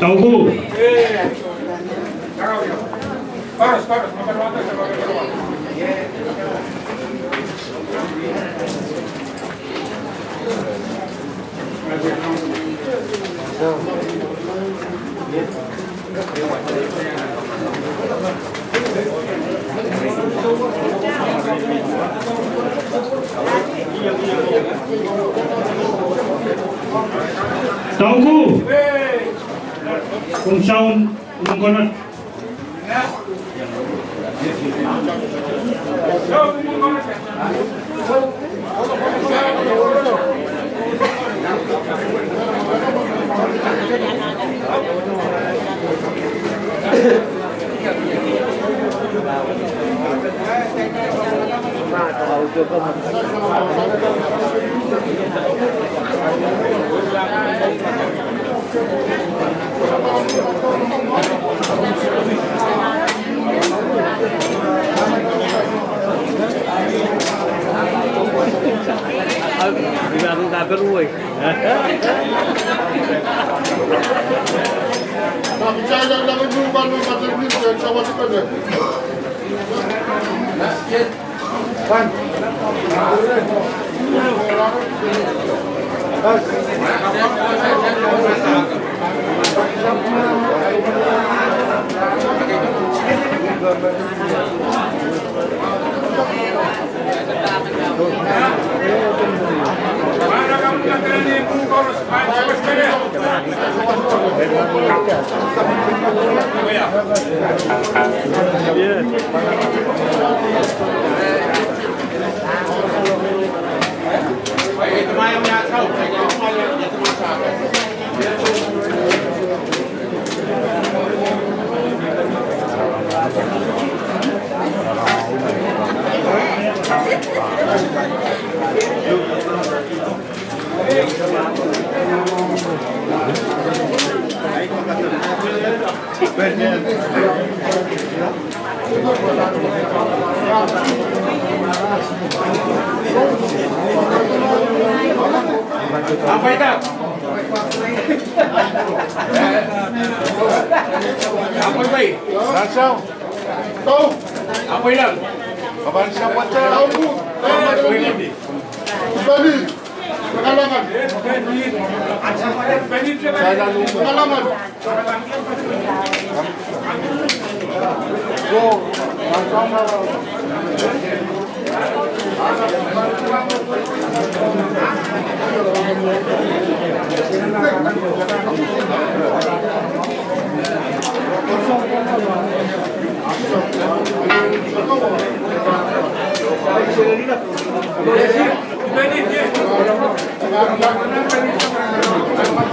Dau ko. Dau ko. Komw soun, komw konehng.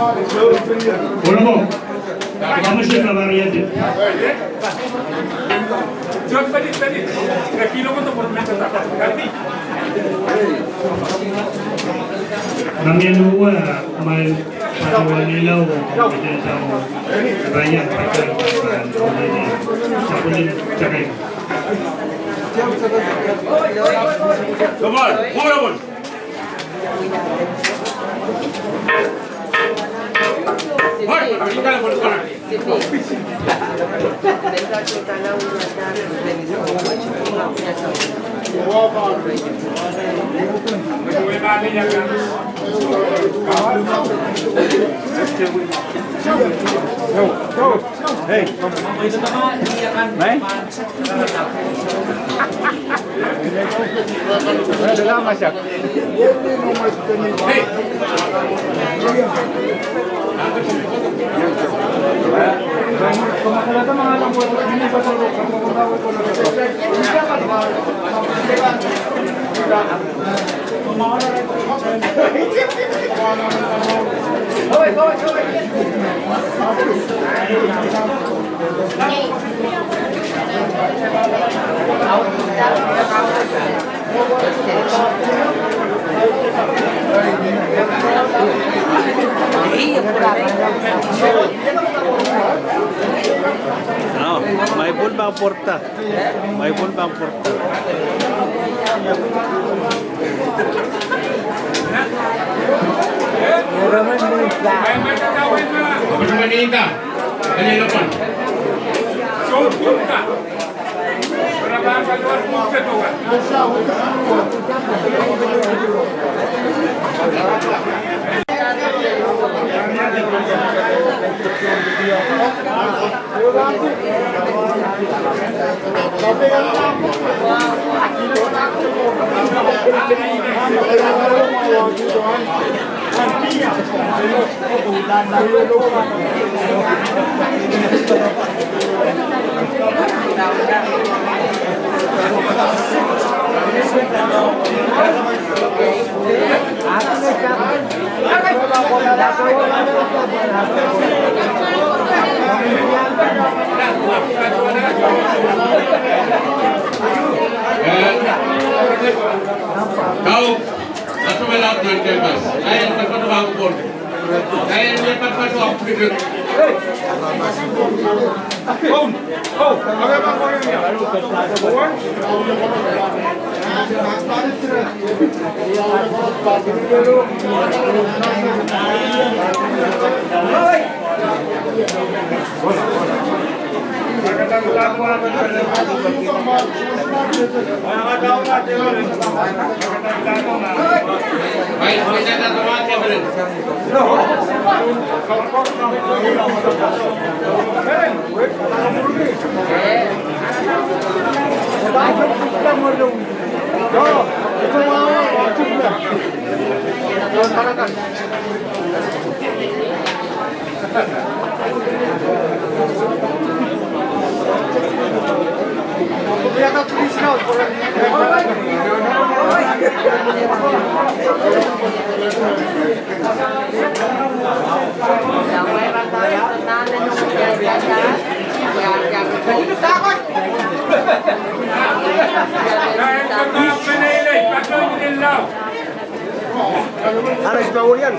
Oloko, kamasho ka variety. Nami anu wa, mai, pada wa nila wa, ita sa wa, raya, pada, pada, sapulin, cakai. Come on, move on. Hey. Mai? Ao, mai pwul pahn pwurda. Mai pwul pahn pwurda. Kau, asuh me laud nan campus. Ahi, patpatohng pwon. Ahi, patpatohng pwon. Alex Maurian.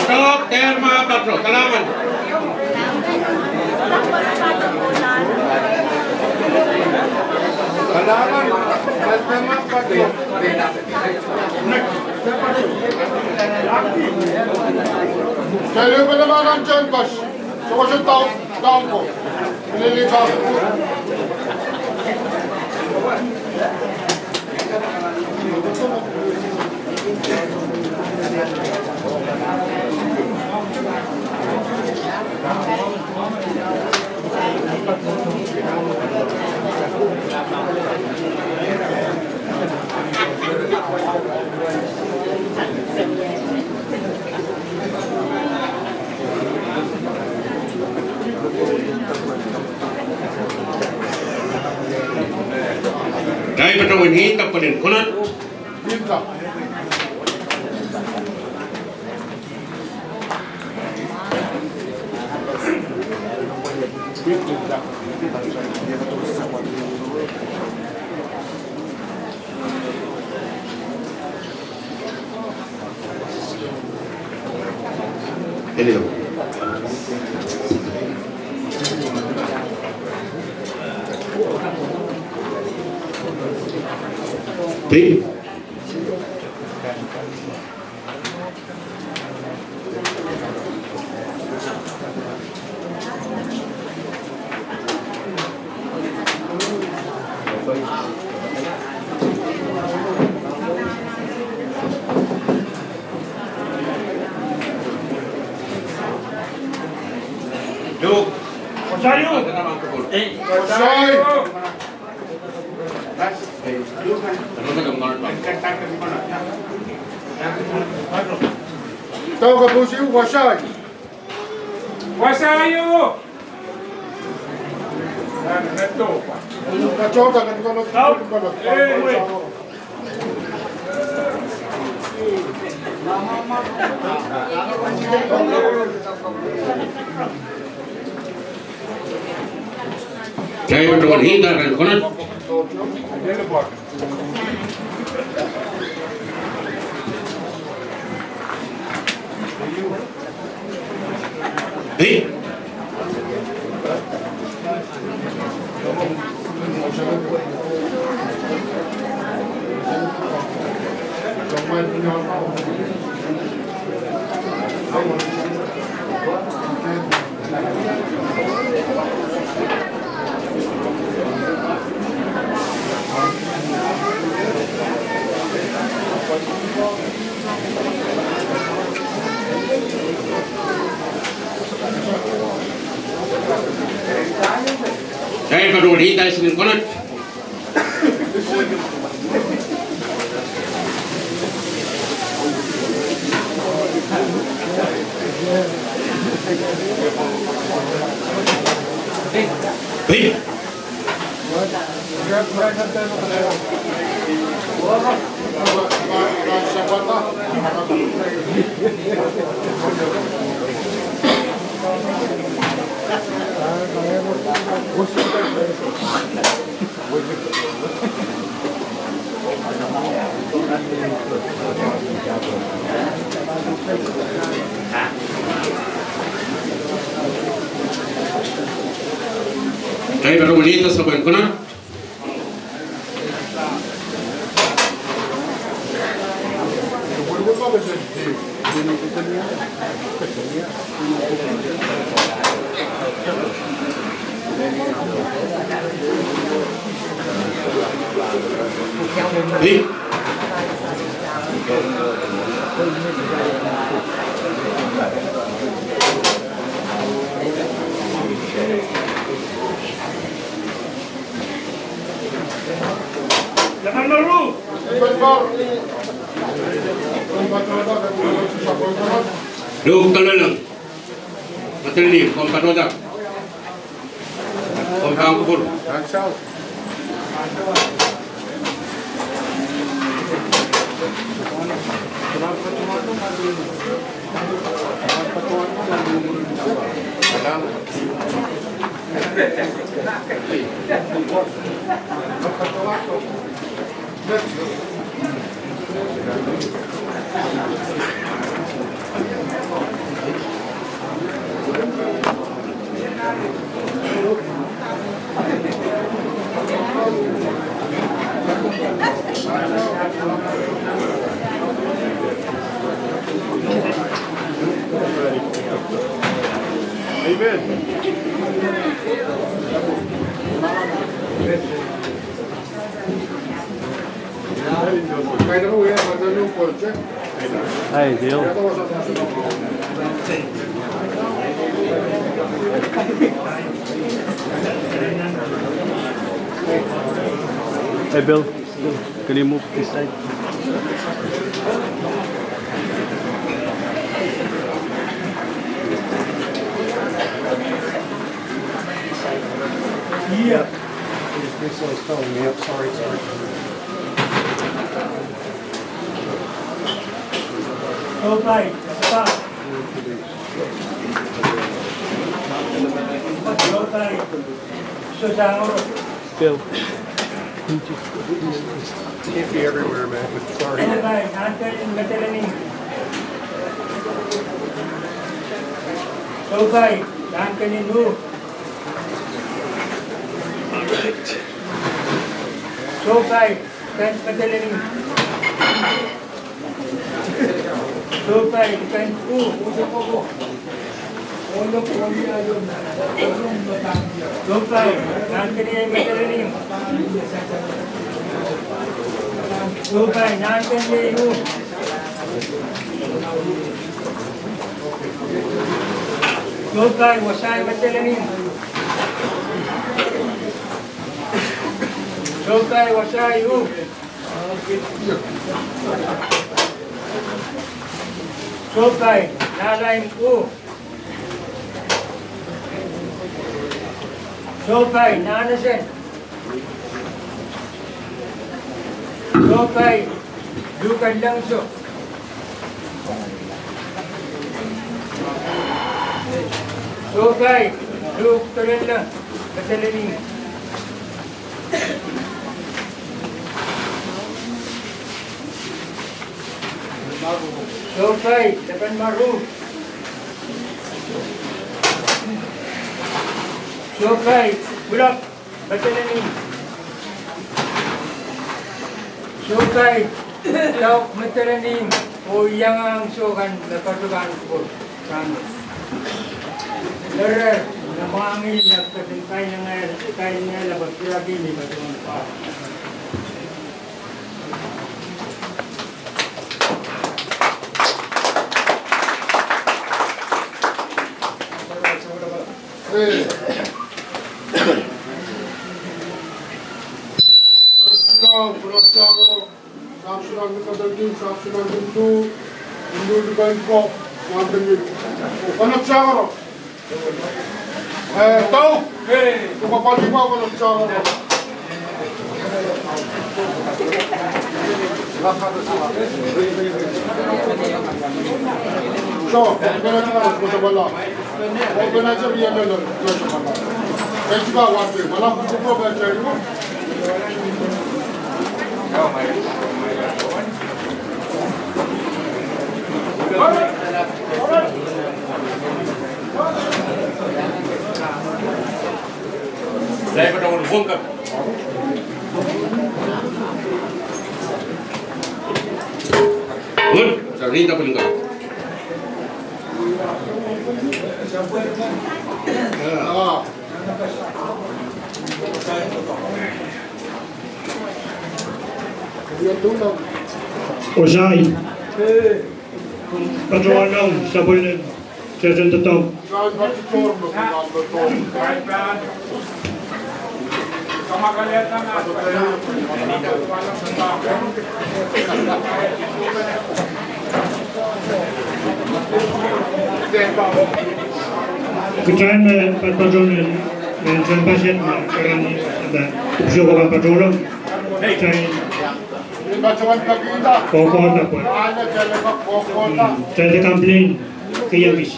Pato, dehr ma pato, kalahngan. Kalahngan, dehr ma pato. Kele pele ma nan jen pas. Sokosok taun, taun ko. Lili taun. Kitail patohwan nda pwelin konat. Hello. Hey. Tau kapusi, wasai. Wasai o. Katohda, katohda, katohda. Kitail patohwan nda pwelin konat. Hey. Kitail patohwan nda pwelin konat. Hey. Kitail patohwan nda sapwellimen konat. Luk Dololong, Matalani, komw patohda. Komw pahn kupwur. Amen. Hi, Bill. Hey, Bill. Can you move this side? Yeah. This, this one's filling me up. Sorry, sorry. Sounpei, stop. Sounpei, so sounpei. Bill. Can't be everywhere, man. Sorry. Sounpei, nan kenen metaleni. Sounpei, nan kenen uh. All right. Sounpei, kenen metaleni. Sounpei, kenen uh. Sounpei, nan kenen metaleni. Sounpei, nan kenen uh. Sounpei, wasai metaleni. Sounpei, wasai uh. Sounpei, nan lain uh. Sounpei, nan esen. Sounpei, luhken lengso. Sounpei, luhk dololong, metaleni. Sounpei, lepin maru. Sounpei, pwulop, metaleni. Sounpei, dauk metaleni, oh iangahki soh kan me patohwan kupwur. Kan. Ere, na mwahngih na ketin kainengal, kainengal apa piraki ni patohwan kupwur. Eh, tau. Hey. Kuka pali kuka pali tau. So, organizer, organizer, organizer, organizer. Good. Sarita Palinga. Wasai. Patohwan nohn sapwellime, Sehdan Doadoahk. Kitail me patpato nan, nan tehnpaset me karanih, da, sohte pahn patohlong. Kitail kohkohda pwe. Mm, kitail complain. Keieu kis.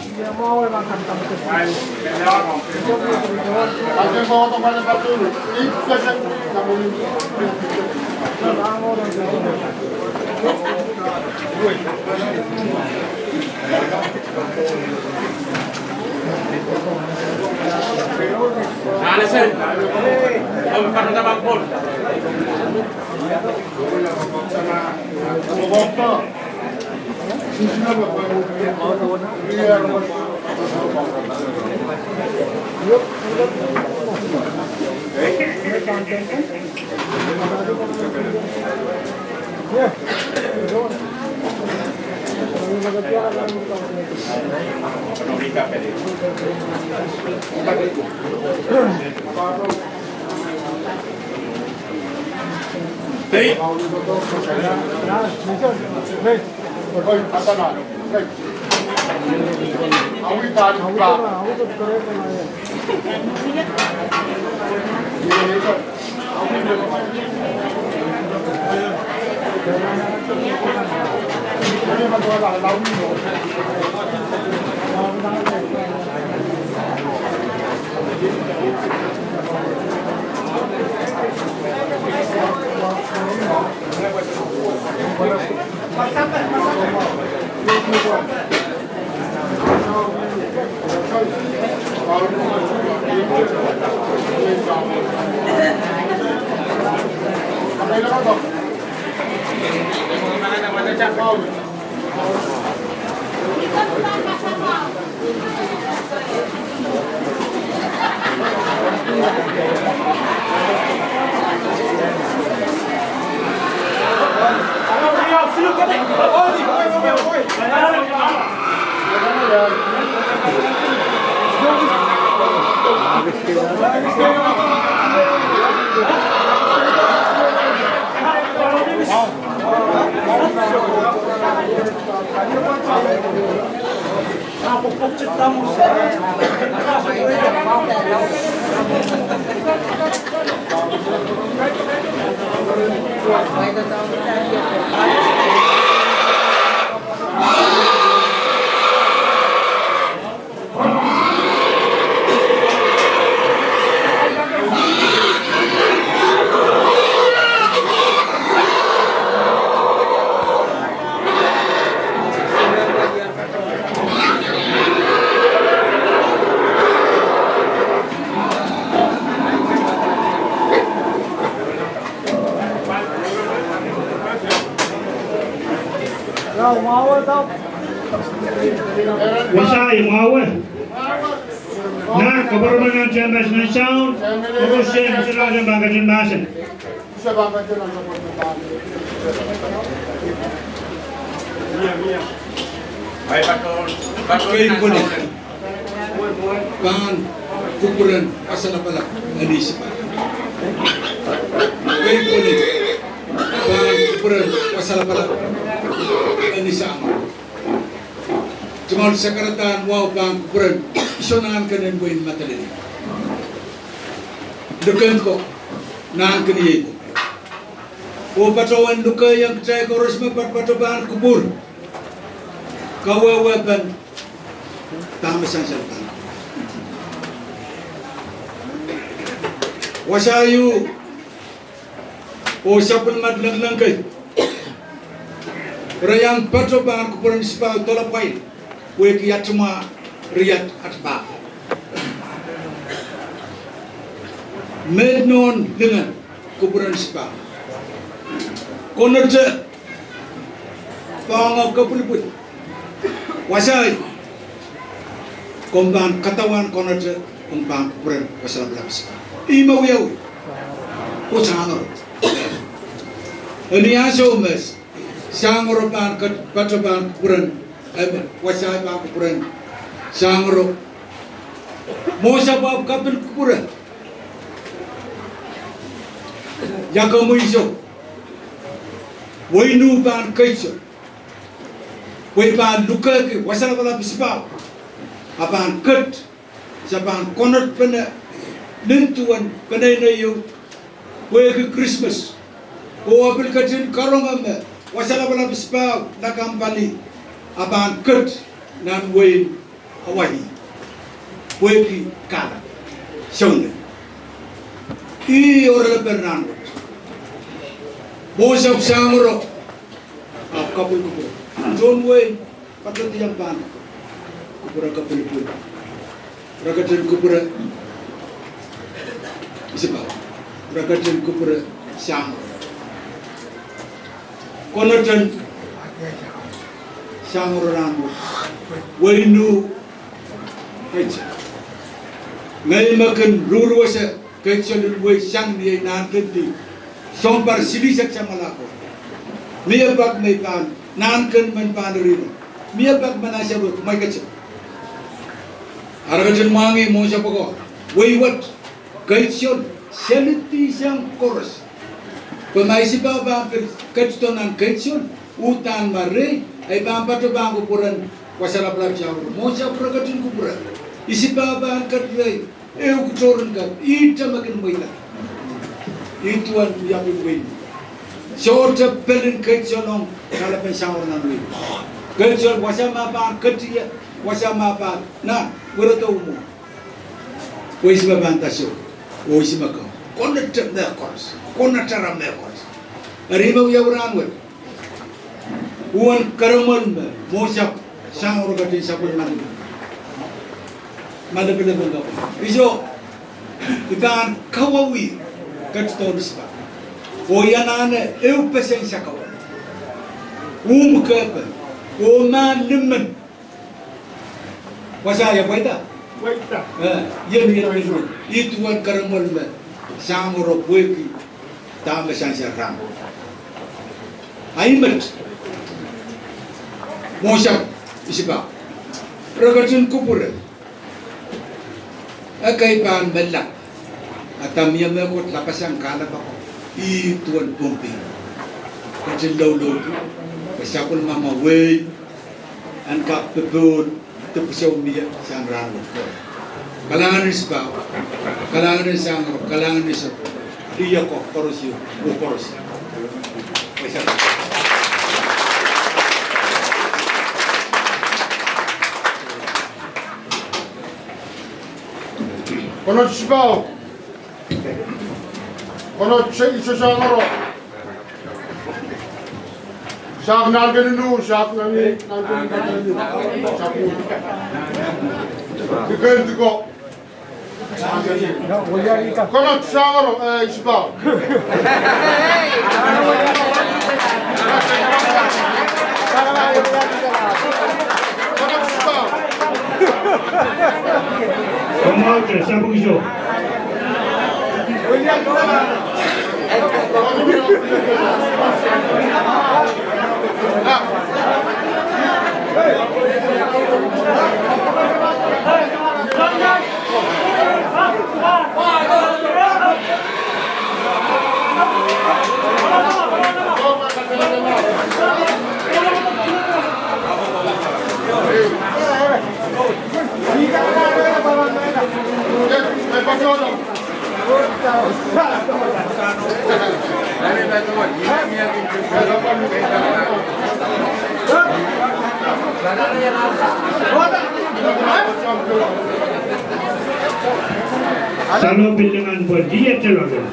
Wasa, mwahu. Nan koapworopworomwi nan tehnpas nan soun, koaros en solahr pahn ketin mahsen. Kei pwunen pahn kupwuren wasa lapalap en Sipah. Kei pwunen pahn kupwuren wasa lapalap en Sangoro. Tungoal sakaradahn wahu pahn kupwuren iso nahnken en wehin Madolenihmw. Likin ko nahnken iei ko. Oh patohwan lukehiong kitail koaros me patpato pahn kupwur. Kawehwehpen dahme me sansal pahn. Wasa ieu oh sapwellimatail lengileng kei. Re iang pato pahn kupwuren Sipah doula pwail, pwehki aht mwahu, riat aht pahpa. Met nohn lingen kupwuren Sipah. Konehng te pahn kapwilipwil. Wasai, komw pahn kadauan konehng te, komw pahn kupwuren wasa lapalap. Ihme wiawi, oh Sangoro. Eni ansou me Sangoro pahn kat-, pato pahn kupwuren, eh, Wasai pahn kupwuren Sangoro. Mwohn sapwap kapil kupwure. Ia komwi iso? Wehin Nuh pahn ketin, pwe I pahn lukehki wasa lapalap isipahu, a pahn ket, se pahn konehng pene, nin duwen peneinei ieu, pwehki Krismas. Oh e pil ketin karonge me wasa lapalap isipahu nan kampali, a pahn ket nan wehin Hawaii, pwehki kahlap. Souneng. Ih oaralapen rahnwet. Mwohnsapw Sangoro, ahpw kapwei kupwure. Tohn wehi, patehng pahn kupwure kapwilipwil. Re ketin kupwure isipahu. Re ketin kupwure Sangoro. Konehng Sangoro rahnwet. Wehin Nuh ketin. Ngehi me kin ruruwese ketin wehi sang ni ei nahnken di sounpar silihsek samwalahko. Mie pak me I pahn nahnken men pahn riri. Mie pak me nan seri mwein ketin. Ara ketin mwahngih mwohnsapw ko. Wehi wet. Ketin selidi sang koaros. Pwe ma isipahu pahn pil ketido nan ketin, uhdahn ma rehi, e pahn patohwan kupwuren wasa lapalap Sangoro. Mwohnsapw re ketin kupwure. Isipahu pahn ket rehi. Ehu kitorin kak, ihte me kin mweidada. Ih duwen iapin wehi. Sohte pelin ketin ong kalapen Sangoro nan wehi. Ketin wasa me pahn ketie, wasa me pahn nan, wiredo mwo. Pwe ih me pahn dahsho, oh ih me ko. Konehng mehkoaros, konehng mehkoaros. Eri me wia rahnwet. Uwen keremwel me mwohnsapw Sangoro ketin sapwellimaniki. Malipilipen kapw. Iso, I pahn kawauwih ketidohn isipahu. Oh I anahne ehu pesen sakau. Uhmw kepe. Oh ma limen. Wasa ia pweida? Pweida. Eh, ien, ien, ien. Ih duwen keremwel me Sangoro pwehki dahme sansal rahnwet. Ahi met. Mwohnsapw isipahu. Re ketin kupwure. Ekei pahn melahr. A dahme mehkot lapasang kahlap ako. Ih duwen Pohnpei. Ketin loulou. Ke sapwellimamwa wehi. En kak popohl, dipwisou mie sang rahnwet ko. Kalahngan en isipahu, kalahngan en Sangoro, kalahngan en iso, lih ko koaros, oh koaros. Konehng isipahu. Konehng iso Sangoro. Sahk nahnken Nuh, sahk nahnken, nahnken Nuh, sahk Nuh. Ni kehn diko. Konehng Sangoro, eh, isipahu. Konehng isipahu. Komw ahpw sapwung iso. Salo pil lingan pwe diet telolen.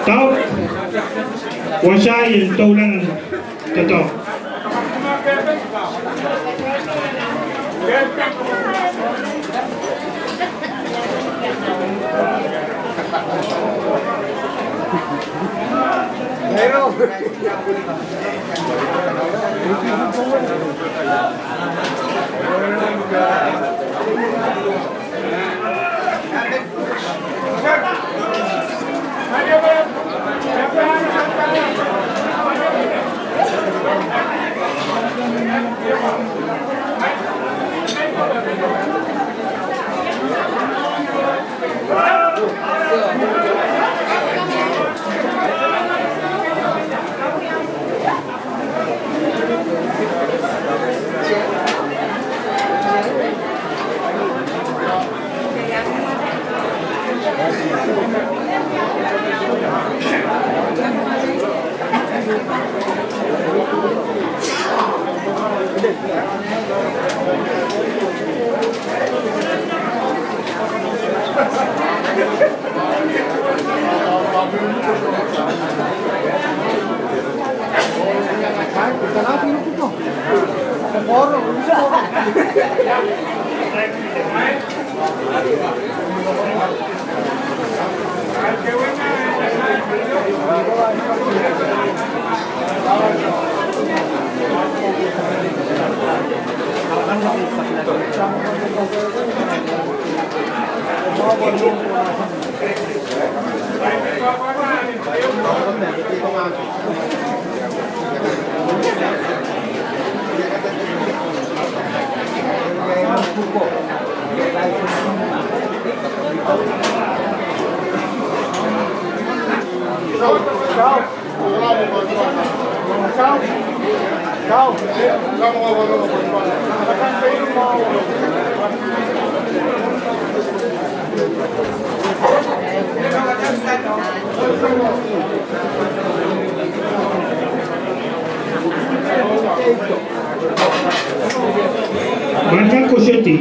Tauk. Wasa en doulahng doadoahk. Manda koasoandi.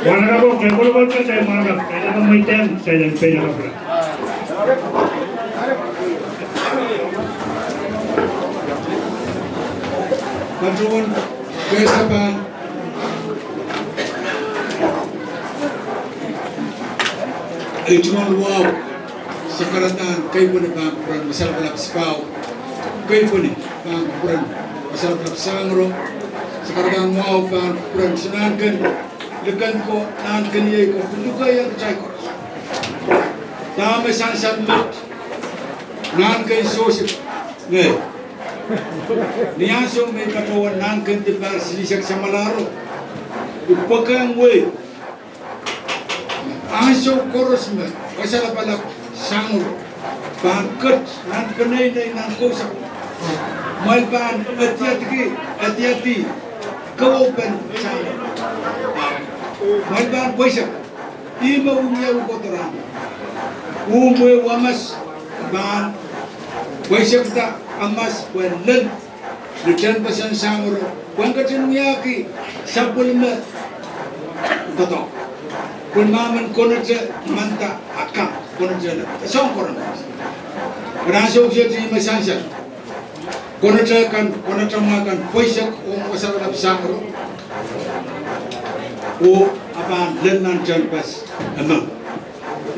Mwahnakapwo, kepwolopwolpe, sai mwahnakapwo, sai mwahnakapwo. Patohwan, kehsepan. Ei tungoal wahu, sakaradahn keipweni pahn kupwuren Wasalapalap Sipahu, keipweni pahn kupwuren Wasalapalap Sangro, sakaradahn wahu pahn kupwuren Sohn Nahnken, liken ko Nahnken iei ko, lukehiong kitail koaros. Dahme sansal met, Nahnken Joseph, ngehi. Ni ansou me I patohwan Nahnken Dipan silihsek samwalahro, I pwekehng wehi ansou koaros me Wasalapalap Sangro pahn ket nan peneinei nan kousapw, mwein pahn adiadiki, adiadi kawaupen Sangro. Mwein pahn pweisek. Ihme wiewia kohdo rahn. Umwe wamas pahn pweisekda amas pwe lel ni tehnpasen Sangro, pwe en ketin wiahki sapwellime doadoahk. Pwe ma men konehte manda akan, konehte lel soahng koaros. Pwe ansou kiset ihme sansal. Konehte kan, konehte mwahu kan pweisek ong Wasalapalap Sangro, oh a pahn lel nan tehnpas emen.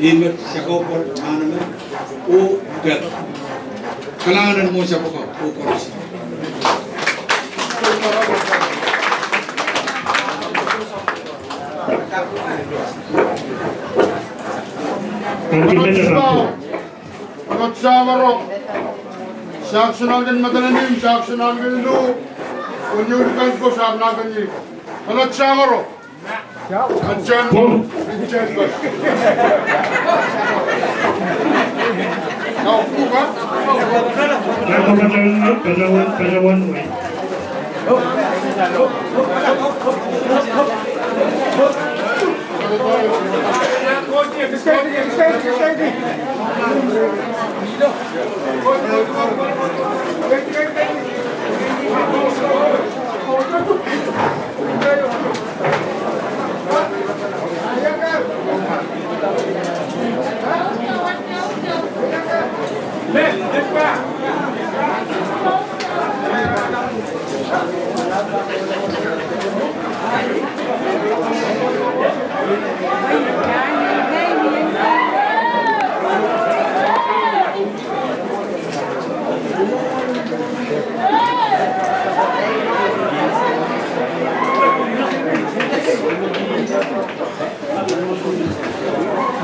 Ihme sakau pwoat mahn emen, oh kak kalahngan en mwohn sapwoko oh koaros. Palot Sangro. Sahk Sohn Nahnken Madolenihmw, Sahk Sohn Nahnken Luh, oh ni ulikan ko Sahk Nahnken Ih. Palot Sangro. Pwung.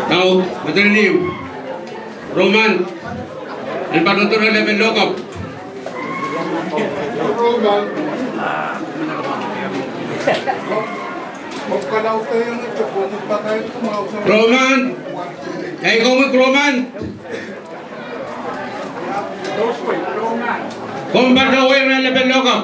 Tau, materniu. Roman, en patohdo rehn lepin lohkop. Roman. Roman. Ei, komwi Roman. Komw patohdo rehn lepin lohkop.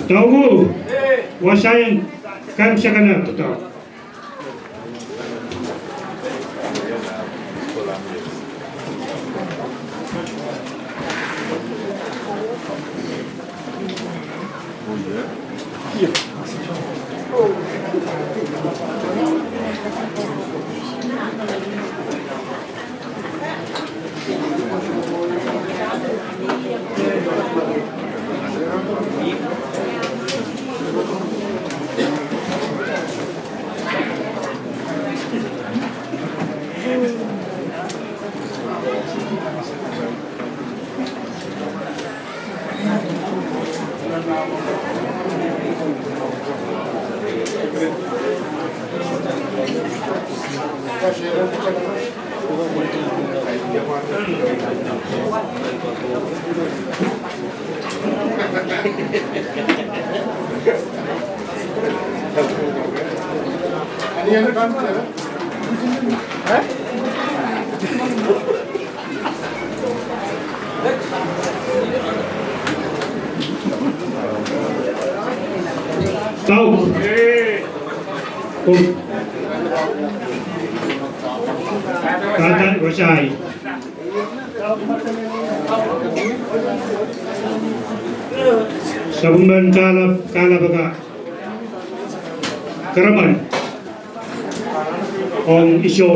Tau, wasaien, kam sakana, tau. Tau. Kom. Kata wasai. Sapwellimen Kahlap, Kahlap Aka. Karaman. Ong Iso.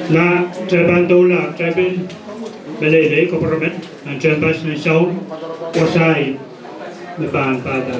Nah, kitail pahn doula, kitail pil meleilei, koapworopwor, nan tehnpas en soun, wasa iei me pahn pahpa.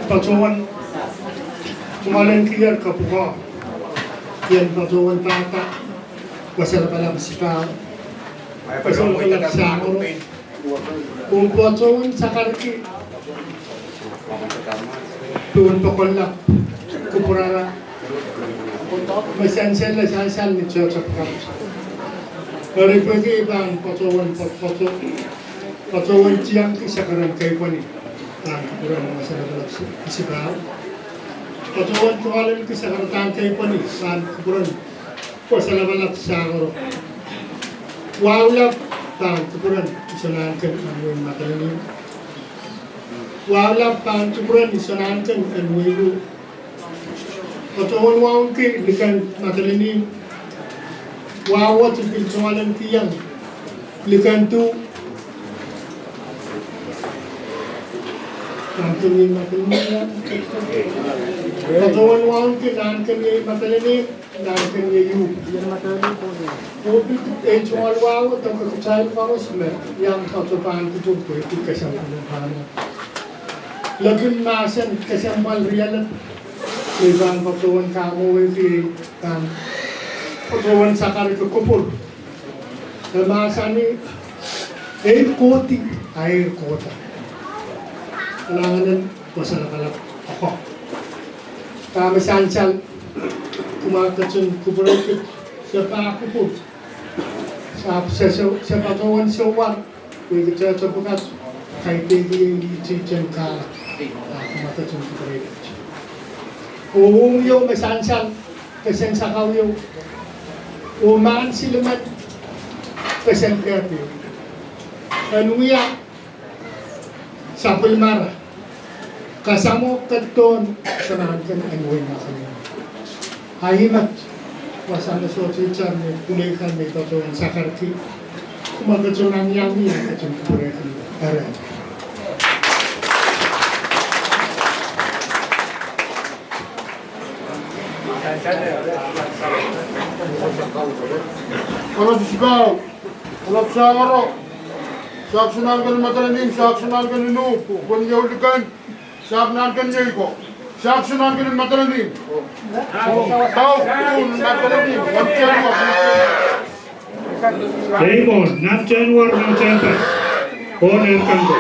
Patohwan, tungoal en kier kapwukoa, ien patohwan pahpa, wasa lapalap sipahl, wasa lapalap sangoro, oh patohwan sakarki pohn pokon lap, kupwurala, me sansal, sansal ni church of God. Eri pwehki pahn patohwan, pato-, patohwan tiangki sakaradahn keipweni, pahn kupwuren wasa lapalap si-, sipahl. Patohwan tungoal en ki sakaradahn keipweni, pahn kupwuren wasa lapalap sangoro. Wahu lap pahn kupwuren Iso Nahnken en Wein Madolenihmw. Wahu lap pahn kupwuren Iso Nahnken en Wein Ru. Patohwan wauneki liken Madolenihmw. Wahu wet pil tungoal en kihong liken Duwe. Nahnken iei Madolenihmw. Patohwan wauneki Nahnken iei Madolenihmw. Nahnken iei Ru. Oh pil ei tungoal wahu, doke kitail koaros me iang patohwan kupwur pwehki kesempwal en rahno. Lokin mahsen kesempwal rielep, me pahn patohwan kamwowehki, pahn patohwan sakarki kupwur. E mahsanih, ei kohdi, a ei kohda. Kalahngan en wasa lapalap ako. Dahme sansal, kumwa ketin kupwurki, se pahn kupwur. Sahpw se, se, se patohwan sohwar, pwehki church of God kaidehn iei titen kahlap. Ah, kumwa ketin kupwurki. Oh, omw ieu me sansal, kesen sakau ieu. Oh, mahn silimen, kesen kehp ieu. En wia sapwellimara, kasamwo ketidohn Iso Nahnken en Wein Madolenihmw. A ih met, wasa me sohte itar me pwulei kan me patohwan sakarki, kumwa ketin angiangih, ketin kupwurki ere. Koaros sipahl, koaros sangoro, sahpw Iso Nahnken en Madolenihmw, sahpw Iso Nahnken en Ru, pwon ieu liken, sahpw Nahnken iei ko, sahpw Iso Nahnken en Madolenihmw. Kau, pwon Madolenihmw, nan tehnwor. Ei mwo, nan tehnwor, nan tehnpas. Pwon en kan ko.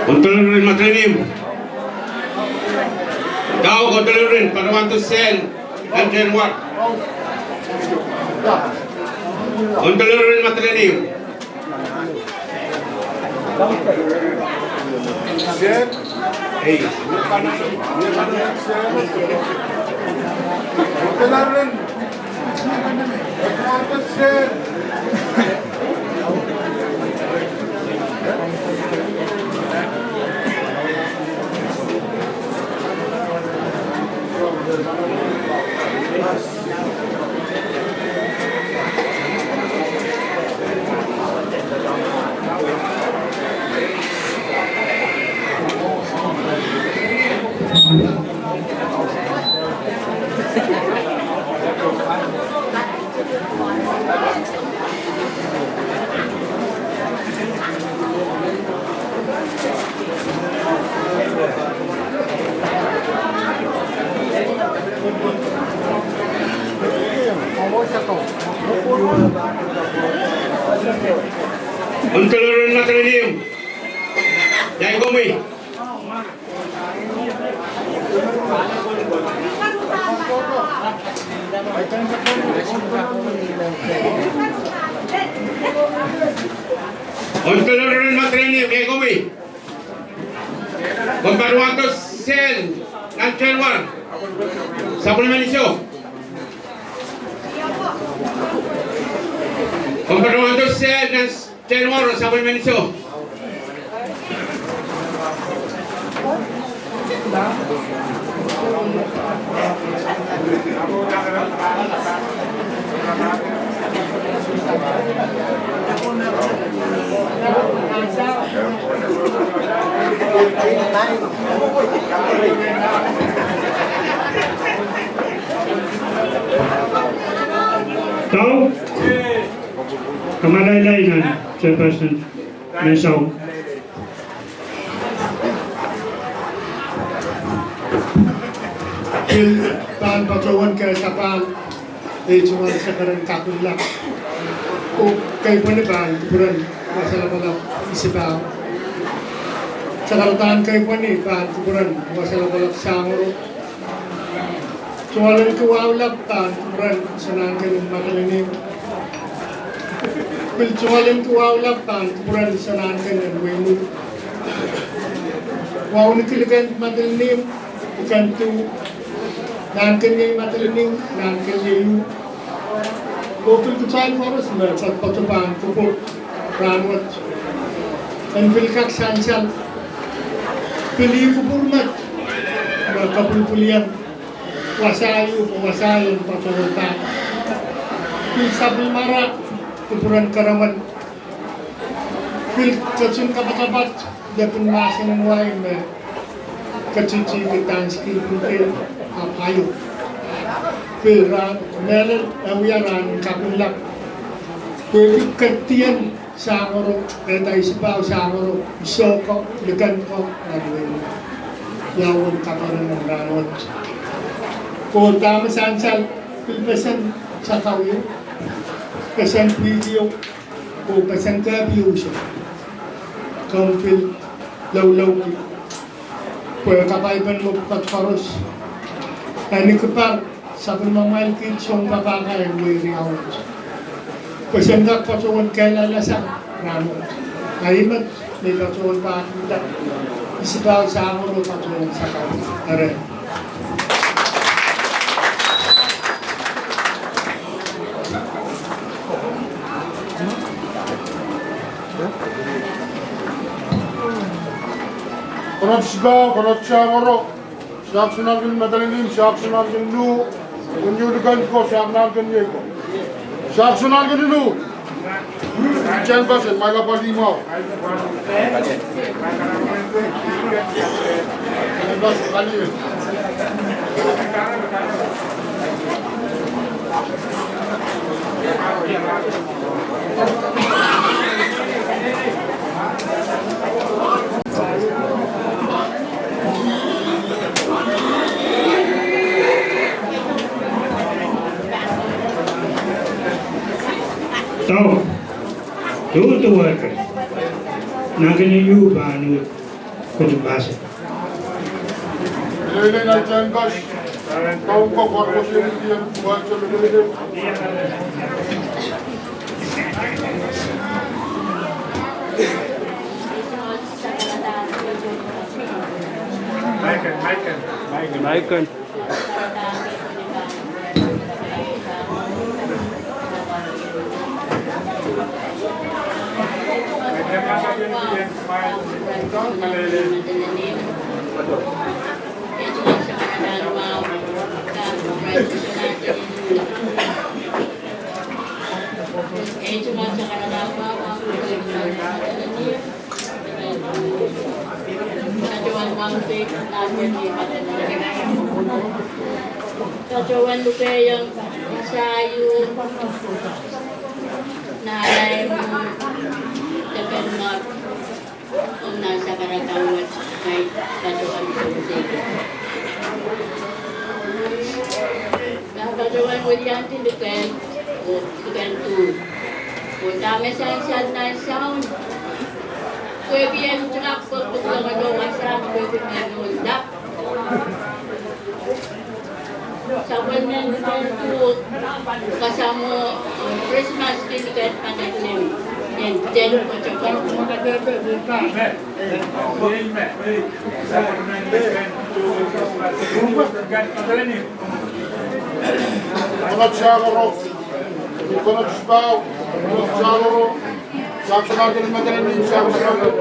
Ondolel rehn Madolenihmw. Dau, ondolel rehn Padawangdo Sehn nan Tehnwar. Ondolel rehn Madolenihmw. Ei. Ondolel rehn Madolenihmw. Iei komwi. Ondolel rehn Madolenihmw, iei komwi. Komw Padawangdo Sehn nan Tehnwar, sapwellimen iso. Komw Padawangdo Sehn nan Tehnwar, sapwellimen iso. Dau, kamarainga nan Chairperson Mensou. Pil pahn patohwan kehlail, ei tungoal sakaradahn kapinlap. Oh keipweni pahn kupwuren Wasa Lapalap Isipahu. Sakaradahn keipweni pahn kupwuren Wasa Lapalap Sangoro. Tungoal en kiwahu lap pahn kupwuren Sanahnken en Madolenihmw. Pil tungoal en kiwahu lap pahn kupwuren Sanahnken en Weimulu. Wahu ni kiliken Madolenihmw, I kin duwe Nahnken iei Madolenihmw, Nahnken iei U. Oh pil kitail koaros me poatopoat pahn kupwur rahnwet. En pil kak sansal, pil ih kupwur met me kapwilipwilien wasa ieu, wasa en patohwan pahn. Pil sapwellimara kupwuren Karaman. Pil ketin kapatapat lepin mahsen en wai me ketikihdi Thanksgiving Day, ahpw aio. Pil rahn mehlel e wia rahn en kapinlap. Pwehki kedien Sangoro, eh, Isipahu Sangoro, Isoko, Likenko, nan Weimulu. Ia uwen kaperen en rahnwet? Ko dahme sansal, pil pesen sakau ieu, pesen pwihk ieu, oh pesen kehp ieu. Soh, komw pil loulou ki. Pwe kapaipen me pwukat koaros, e ni kupar sapwellimamwail kiht sounpapah kan en wehi riau wet. Pwe sen kak patohwan kehlail sang rahnwet. Ahi met me patohwan pahn nda, Isipahu Sangoro patohwan sakau. Eren. Koaros Isipahu, koaros Sangoro, sahpw Sanahnken Madolenihmw, sahpw Sanahnken Nuh, Nuh Likenko, sahpw Nahnken Iei ko, sahpw Sanahnken Nuh. Chairperson, maila pali mwahu. Dau, duduwehte. Nahnken ieu pahn uhd. Kutu mahsen. Michael, Michael, Michael. Michael. Patohwan lukehiong Sayu, Naraimon, Tepelmot, oh nan sakaradahn wet, ngehi patohwan lukehiong. Patohwan weliandi luken, oh luken tu. Oh dahme sansal nan sound. Pwehki en tungoal pwehki en tungoal wasa, pwehki en tungoal lap. Sapwellimen luken tu, kasamwo Krismas kid kat patanem, en ten kotokan. Konehng Sahngoro, Konehng Sipau, Konehng Sahngoro, Sahk Sonahnken Madolenihmw, Sahk Sonahnken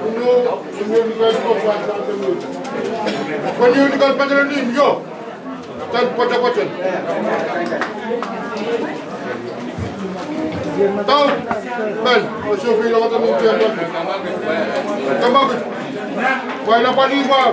Inouh, Sahk Sonahnken Inouh. Konehng Sahngoro Madolenihmw, yo. Tan pwetepweten. Tau, men, oh Sophie, lo kote mihmi tiahk. Kamakit. Wai lapalih wau.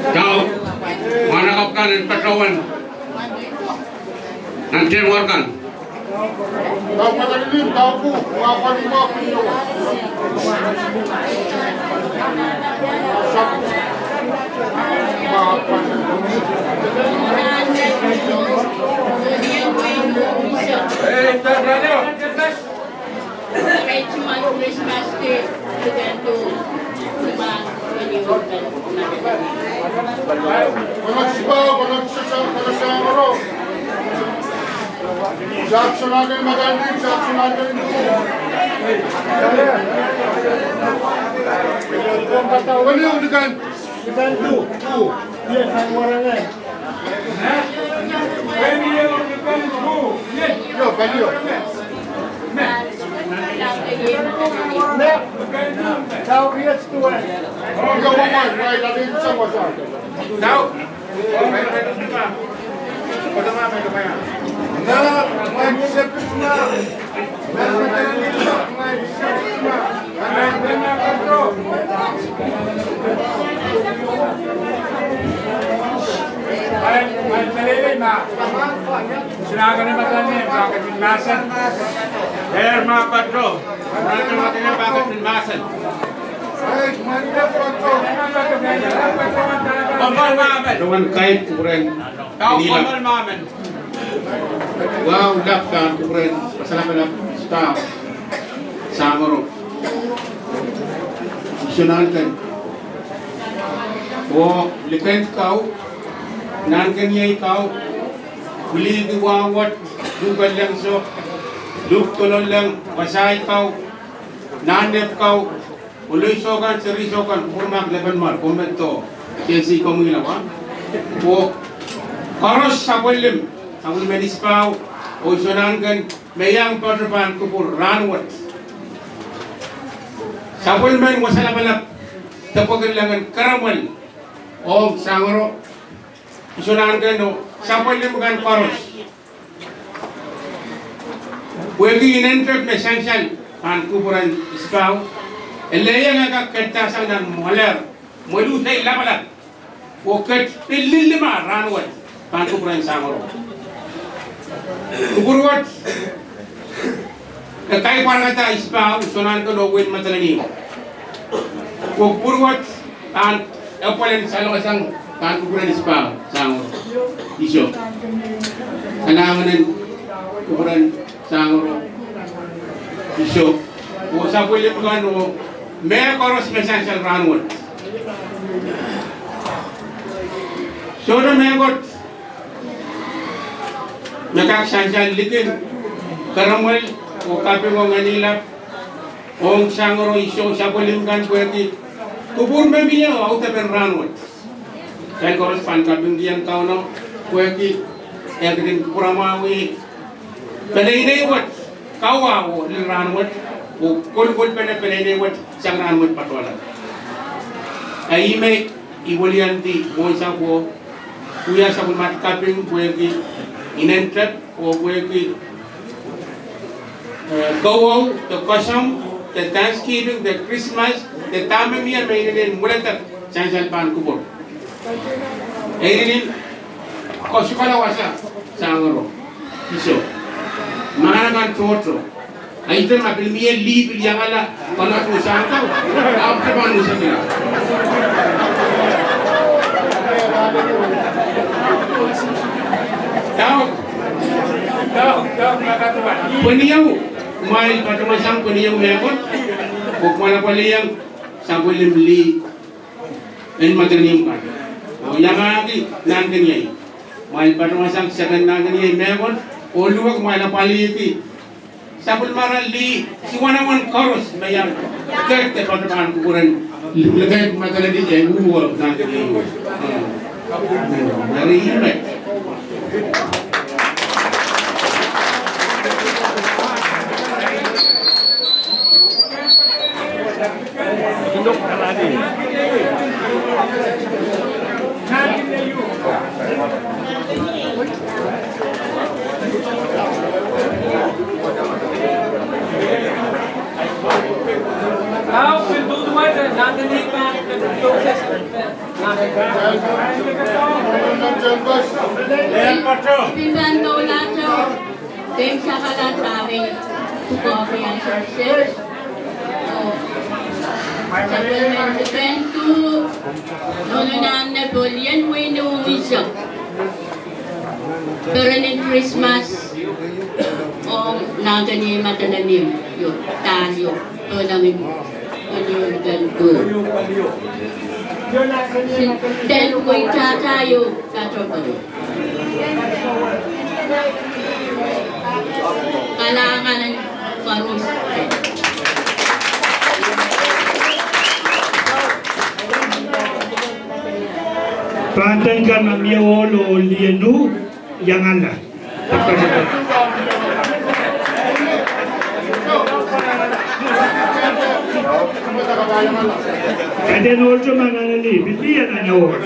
Tau, mwahnakapw kan en patohwan nan tehnwar kan. Konehng Sipau, Konehng Sahngoro. Sahk Sonahnken Madolenihmw, Sahk Sonahnken Inouh. Konehng Sahngoro. Sonahnken Madolenihmw, pahn ketin mahsen. Dehr ma patoh. Sonahnken Madolenihmw, pahn ketin mahsen. Kompoal ma men. Patohwan kaid kupwuren. Kompoal ma men. Wahu lap pahn kupwuren Wasa Lapalap Sahk Sahngoro. Sonahnken. Oh likend kau, nahnken iei kau, wilihdi wahu wet, luhk leng so, luhk dololeng, wasahi kau, nahnep kau, oh loi sohkan, seri sohkan, kupwur mahk, lepin mwahl, kommoal doh, kesi komwila wa. Oh koaros sapwellime, sapwellime Sipau, oh Sonahnken, me iang patoh pahn kupwur rahnwet. Sapwellimen Wasa Lapalap, depwekin lengen karamwel, ong Sahngoro, Sonahnken oh sapwellime kan koaros. Pwehki inenen pek me sansal pahn kupwuren Sipau, e lelehng e kak ketasang nan mwoaler, mweluh sei lapalap. Oh ket pil lillimah rahnwet pahn kupwuren Sahngoro. Kupwur wet, E kaipwarkada Isipau, Sonankol oh wein Madolenihmw. Pwe kupwur wet pahn epwelen salongsang pahn kupwuren Isipau, Sangoro. Iso. Kalahngan en kupwuren Sangoro. Iso. Oh sapwellimkan oh mehkoaros me sansal rahnwet. Sohte mehkot me kak sansal likin keremwel oh kaping oh ngenilap ong Sangoro, Iso, sapwellimkan pwehki kupwur me mie oh audepen rahnwet. Kitail koaros pahn kapingkihong Kauno pwehki e ketin kupwuramwahwih peneinei wet, kawa oh lel rahnwet, oh kolkolpene peneinei wet sang rahnwet patohla. A ih me I weliandi mwohnsapwo, wia sapwellimatail kaping pwehki inenen tep oh pwehki, eh, kowou, de kosom, de Thanksgiving, de Krismas, de dahme mie me inenen mweledek sansal pahn kupwur. E inenen kosukala wasa, Sangoro. Iso. Mahn akan tohto. Ahi, ma pil mie lih pil iangala, pahn atu sang kau, ahpw te pahn usekila. Dau, dau, dau, ma katuwan. Pwenieu, kumwail patohwan sang pwenieu mehkot, oh kumwail apwalih iang sapwellim lih en Madolenihmw kan. Oh iangahki Nahnken Iei. Kumwail patohwan sang seken Nahnken Iei mehkot, oh luhk kumwail apwalihki sapwellimara lih, siwanawan koaros me iang kehte patohwan kupwuren lih en Madolenihmw, eh, uwe Nahnken Iei. Hmm. Eri ih me Pil pahn doulahte, pein sakala tari, pwukoa pia sese. Oh, sapwellimen Tipen Duh, Nohno Nanleng, Polien, Wein Unsek. Perenin Krismas ong Nahnken Iei Madolenihmw, io, dahl io, pwehn nangin Pweliu Tipen Duh. Sen pweida io, katohdo. Kalahngan en koaros. Pahn dene kan ma mie ohl oh lih en uh, iangala. Kaidehn ohl te ma nan lih, pil lih nan ohl.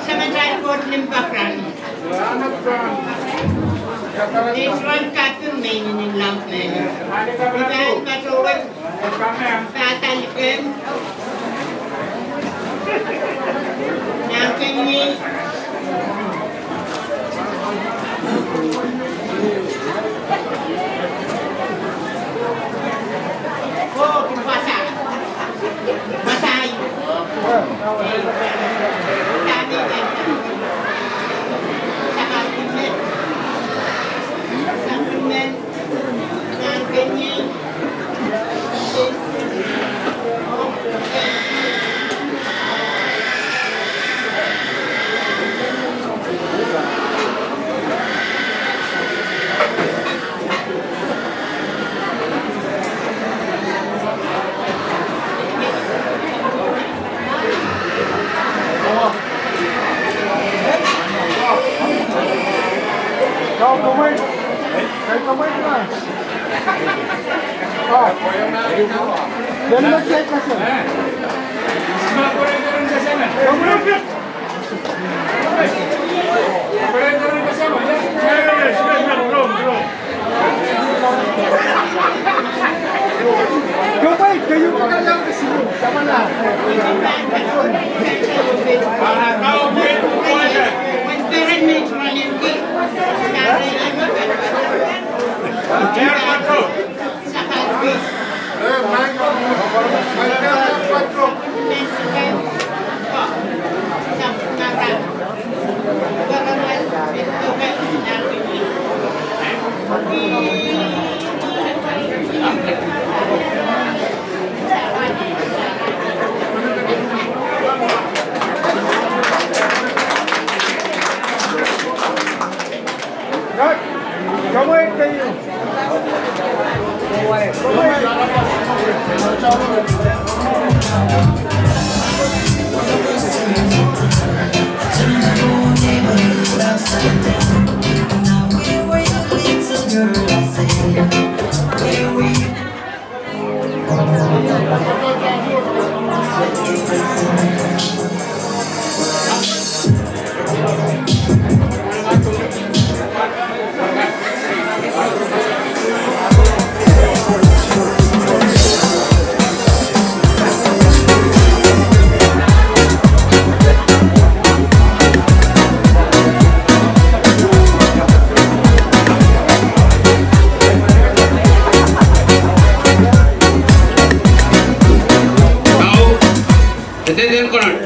Samatail Koht limpoak rahn. Nin soangen kaping me inenen Laud Mehn. Pahn patohwan. Pahn talikan. Nahnken Iei. Oh, wasa. Wasa. Now, the dead and colored.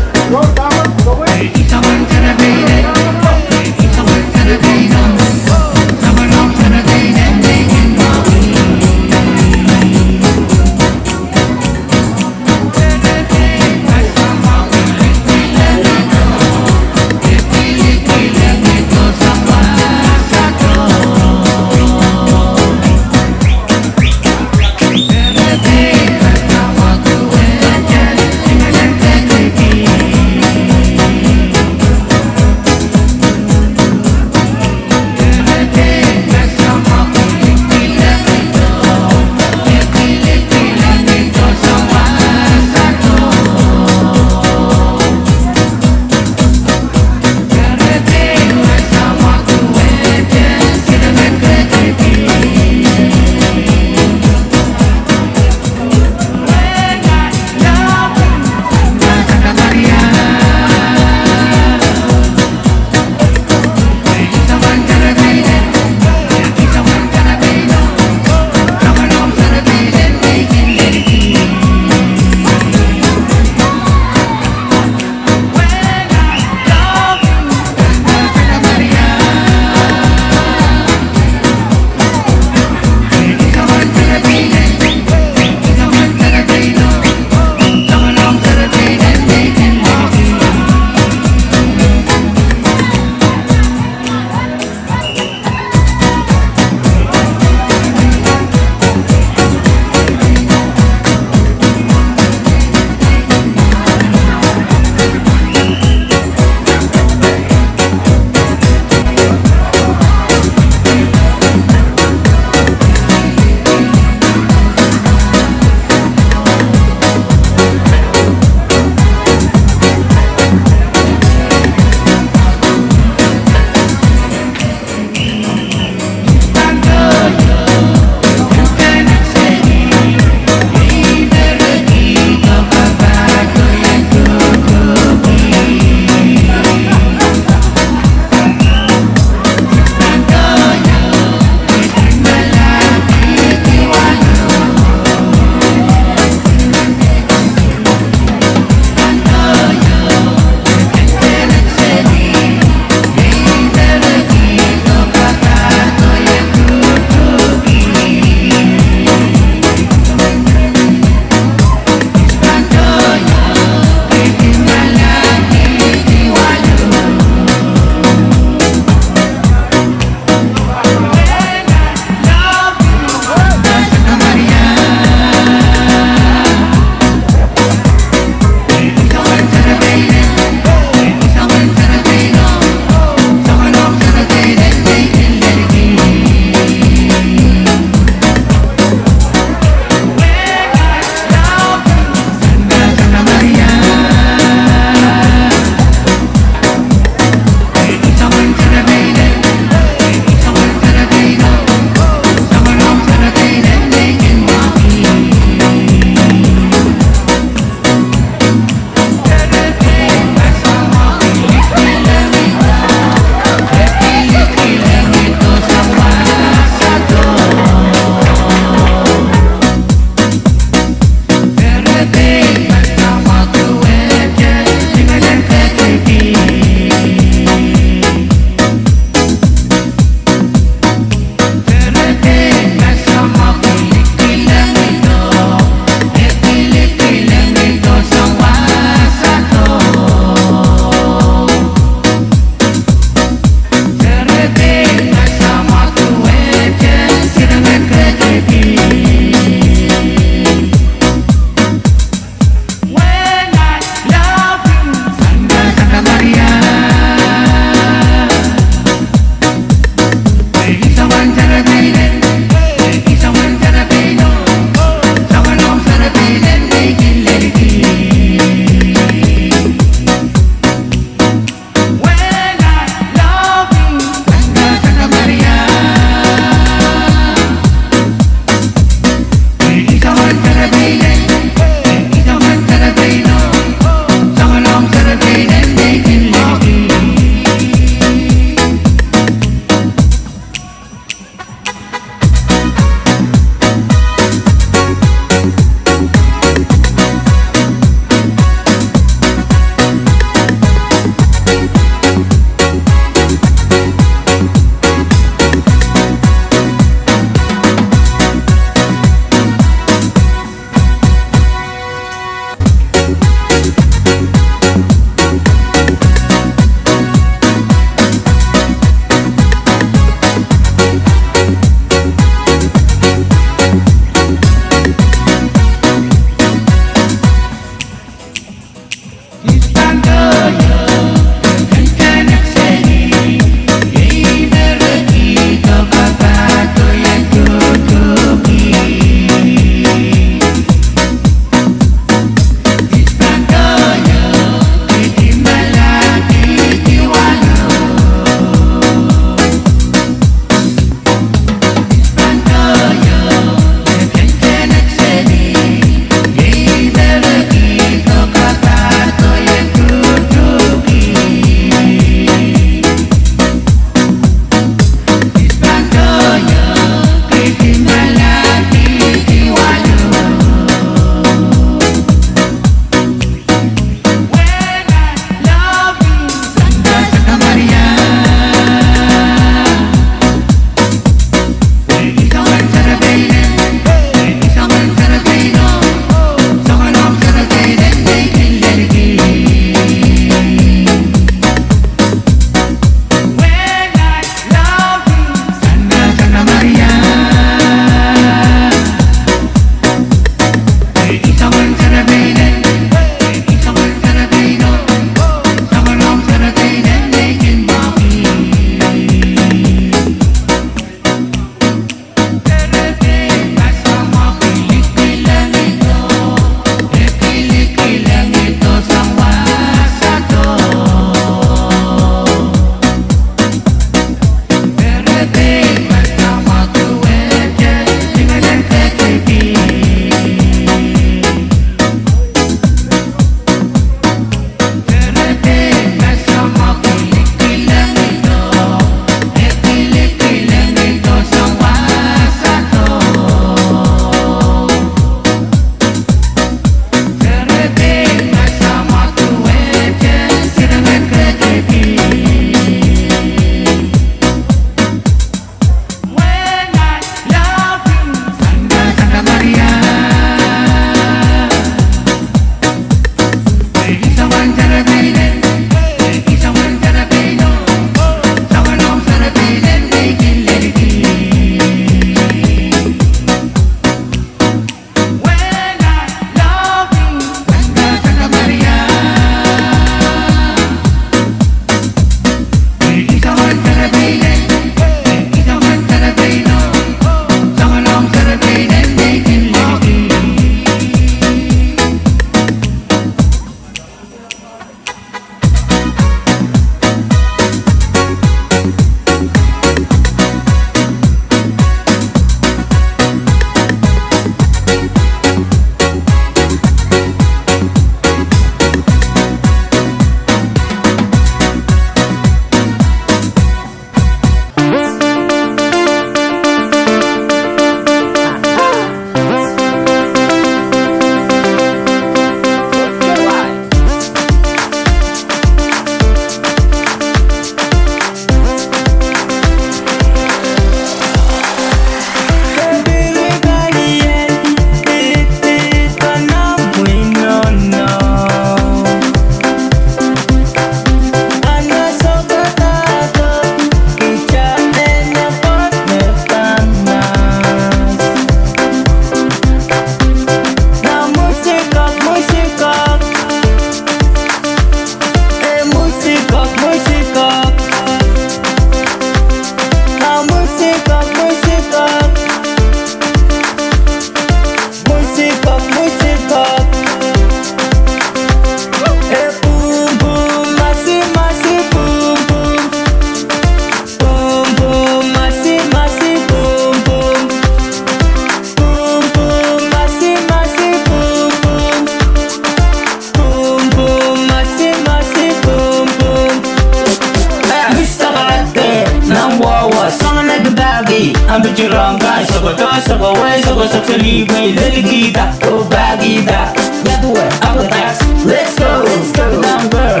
Soangen ahi pahki, ahpw pil rong kai, soko doh, soko wei, soko soksohli wei, lelikihda, oh pahkihda. Yadue, apw dak, let's go, let's go, down girl.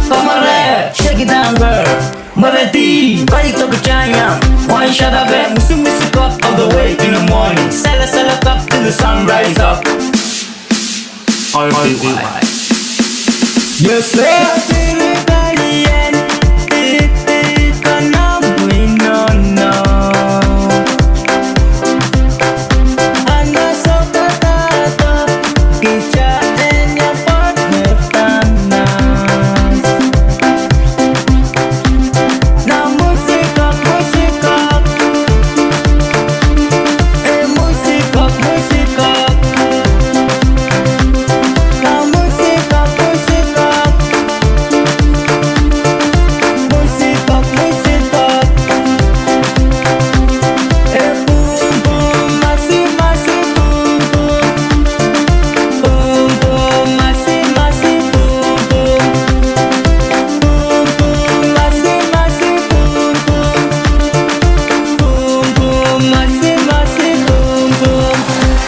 Come on, shake it down, girl. Mweredi, kai toki janya, wine shot up, eh, musu musu cup all the way in the morning. Sala sala cup till the sun rise up. Yes, sir.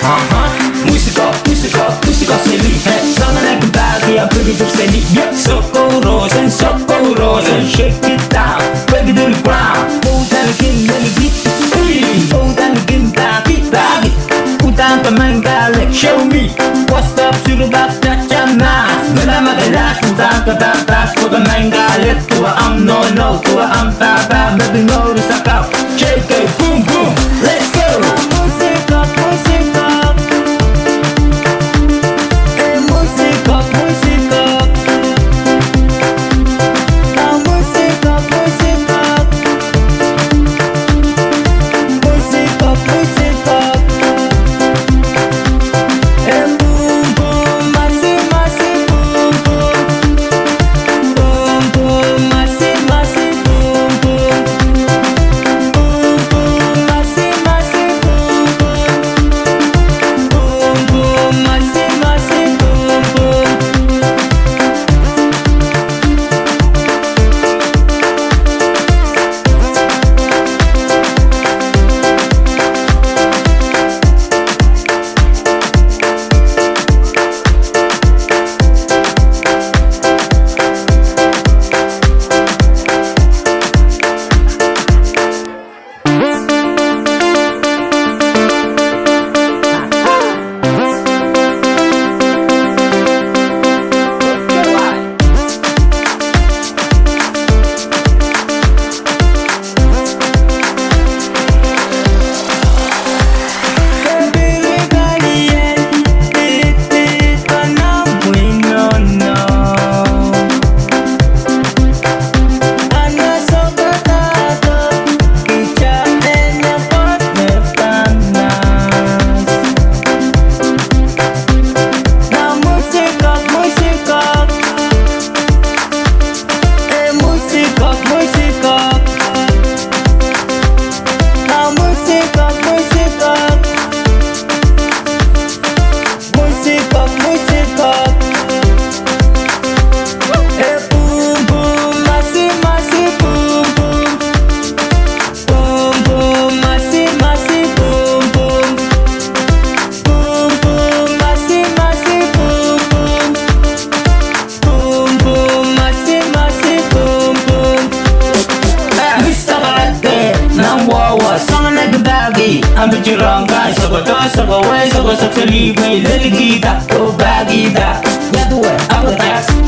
Aha, music up, music up, music up, seli. Hey, soangen ahi pahki, ahpw pil seli. Yeah, soko rosen, soko rosen, shake it down, break it to the ground. Uhdahn kin lelikihdi, uhdahn kin pahki, pahki. Uhdahn pahn mengele, show me what's up, suru bak chacha mas. Mela makalas, uhdahn kapahpahs, pahn mengele, tua ahmw nohno, tua ahmw pahpa, mepin mour sakau. Shake it, boom, boom, let's go.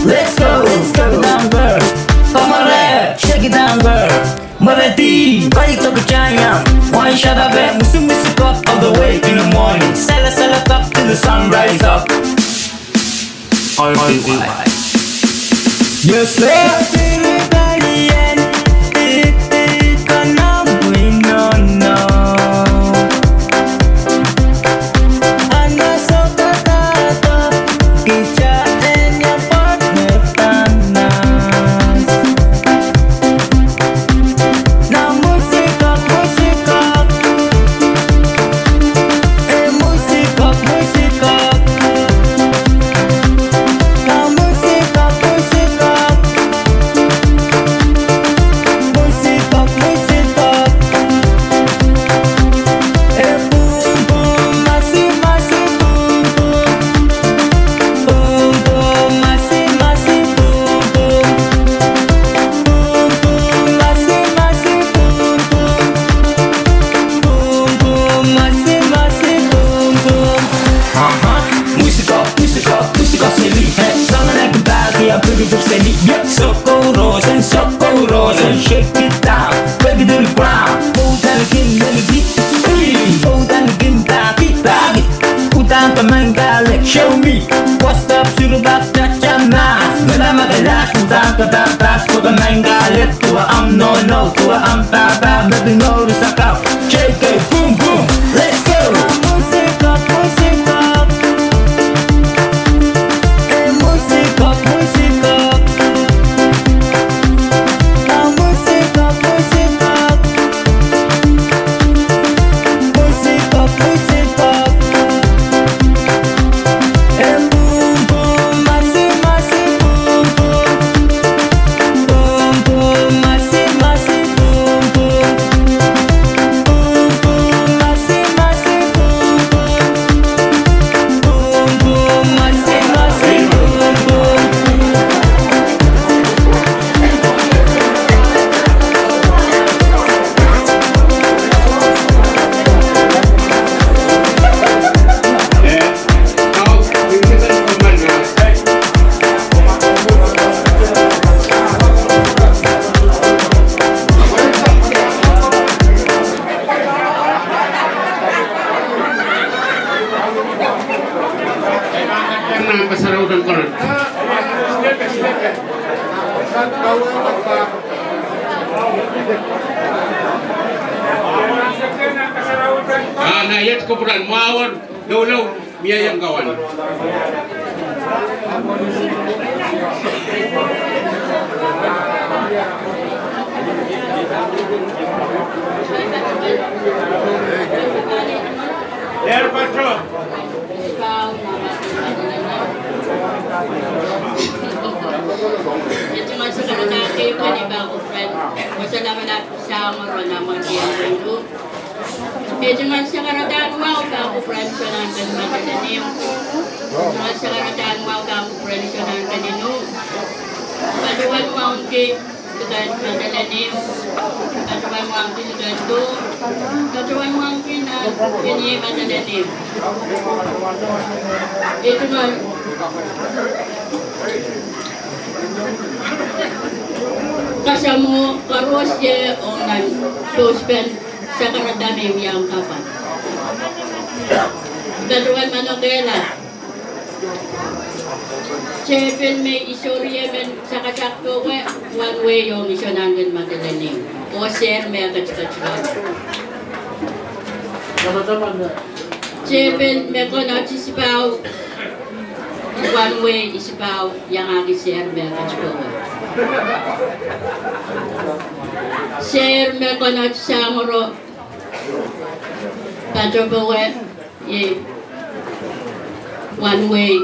Let's go, let's go, down girl. Come on, shake it down, girl. Mweredi, kai toki janya, wine shot up, eh, musu musu cup all the way in the morning. Sala sala cup till the sun rise up. Yes, sir. Kadadas, koda nain kahlek, duwe ahmw nohno, duwe ahmw pahpa, me pil mour sakau. J K, boom, boom, let's go. Ah, na iet kupwuren mwahu en loulou. Mie iang kawan. Etungal sakaradahn wahu pahn kupwuren Sonahnken Madolenihmw. Etungal sakaradahn wahu pahn kupwuren Sonahnken Inumw. Patohwan wauneki liken Madolenihmw. Patohwan wauneki liken Dohng. Patohwan wauneki nan Kenie Madolenihmw. Etungal kasamwo koaros ie ong nan sospen sakaradahn me I wiahiong kapwa. Patohwan manokehla. Tepel me I sohte men sakatak powe, one way ong Sonahnken Madolenihmw. Oh Sehr me e ketiket kan. Tepel me konehng Isipahu, one way Isipahu, iangahki Sehr me e ketiket powe. Sehr me konehng Sangoro, patopowe, ie, one way.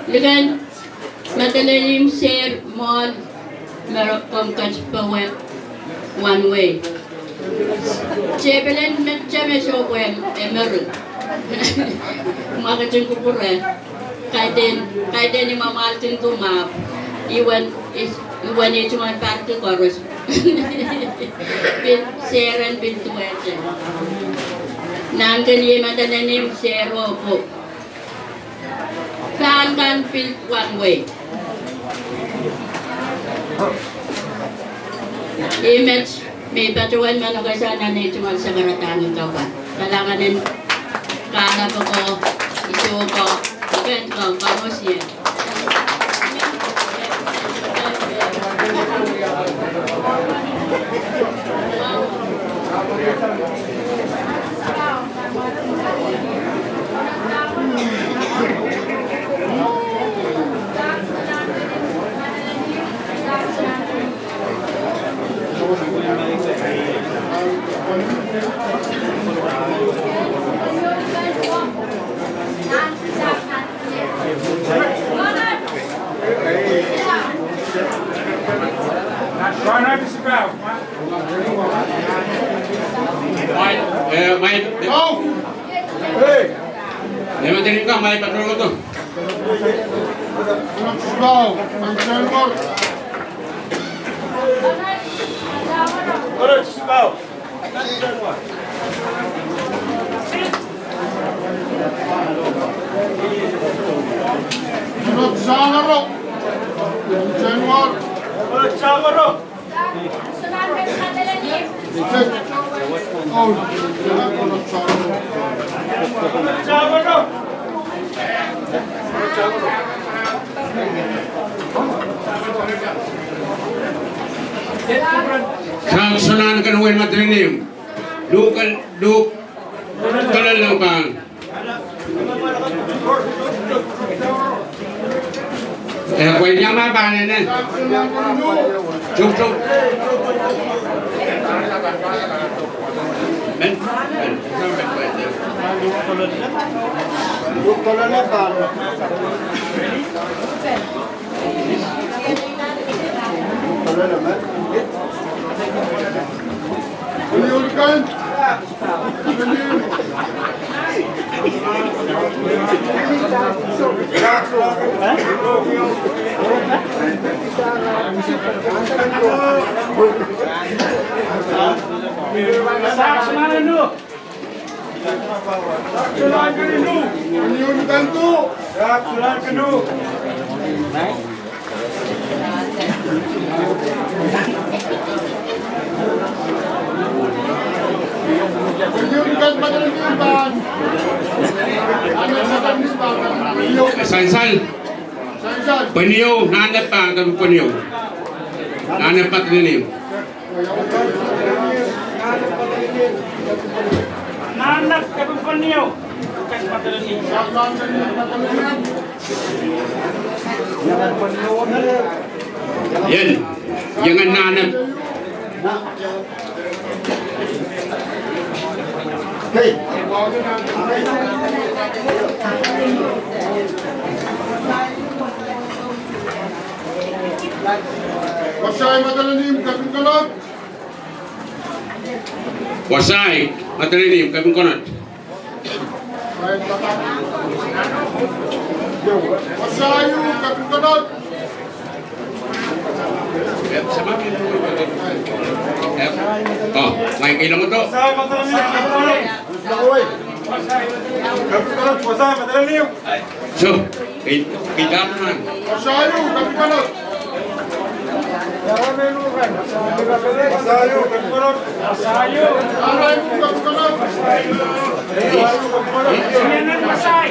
Liken Madolenihmw Sehr mwohn me komw ketiket powe, one way. Tepel en me te me sohte pwe e meri. Mwaketin kupwure. Kaidehn, kaidehn I mwamwahlkin kumwail. Iwen, iwen I tungoal parki koaros. Pil Sehr en pil duwehte. Nan Kenie Madolenihmw Sehr oh pwuko. Pahn kan pil one way. Ih met me I patohwan manokehla nan ei tungoal sakaradahn kapwa. Kalahngan en kahlap ko, isuh ko, pwuken ko, koaros ie. Mai, eh, mai, eh. Oh! Hey! Eh, mai, tadi kah mai patrol tu. Slow, slow. Sangoro. Sangoro. Sahk Sohn Ahnken, Wein Madolenihmw. Luhk, luhk, Tololeng pahn. Eh, pwe iang ma pahn ene. Tuk, tuk. Sansal. Pwenieu, Nahnep pahn, Kepin Pwenieu. Nahnep Madolenihmw. Nahnep Kepin Pwenieu. Ien, iengen Nahnep. Wasai Madolenihmw, Kepin Konot. Wasai Madolenihmw, Kepin Konot. Wasai, Kepin Konot. Oh, mai kei lang to. Wasai Madolenihmw, Kepin Konot. Kepin Konot, Wasai Madolenihmw. So, kei, kei dahme nan. Wasai, Kepin Konot. Wasai, Kepin Konot. Wasai, Kepin Konot. Wasai.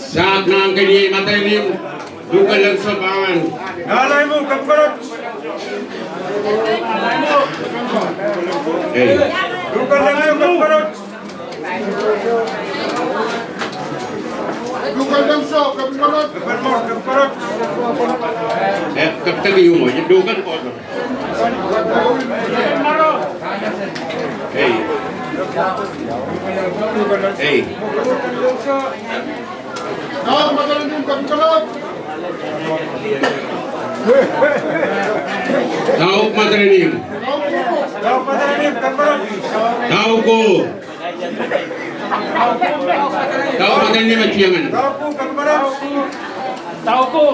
Sahk Nahnkeniei Madolenihmw, Luhkelengso pahn. Nahnaimou, Kepin Konot. Ei. Luhkelengso, Kepin Konot. Luhkelengso, Kepin Konot. Kepin Konot, Kepin Konot. Eh, Kepin Konot, Kepin Konot. Ei. Ei. Sahk Madolenihmw, Kepin Konot. Sahk Madolenihmw. Sahk Madolenihmw, Kepin Konot. Sahk. Sahk Madolenihmw, Tiangen. Sahk Kepin Konot. Sahk. Sahk.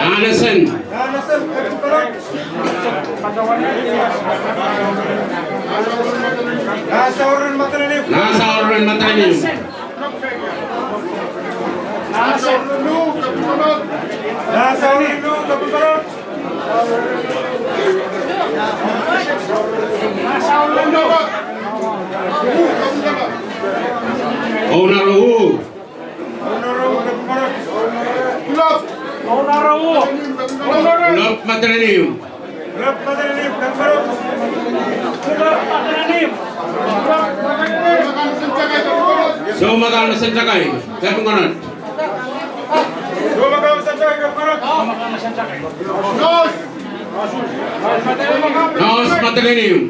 Nahnesen. Nahnesen, Kepin Konot. Nahsauren Madolenihmw. Nahsauren Madolenihmw. Nahsauren Luh, Kepin Konot. Nahsauren Luh, Kepin Konot. Nahsauren Luh. Ounarou. Ounarou, Kepin Konot. Kulop. Ounarou. Kulop Madolenihmw. Kulop Madolenihmw, Kepin Konot. Kulop Madolenihmw. Kulop Madolenihmw. Sou Madal Mesen Takai, Kepin Konot. Sou Madal Mesen Takai, Kepin Konot. Nohs Madolenihmw.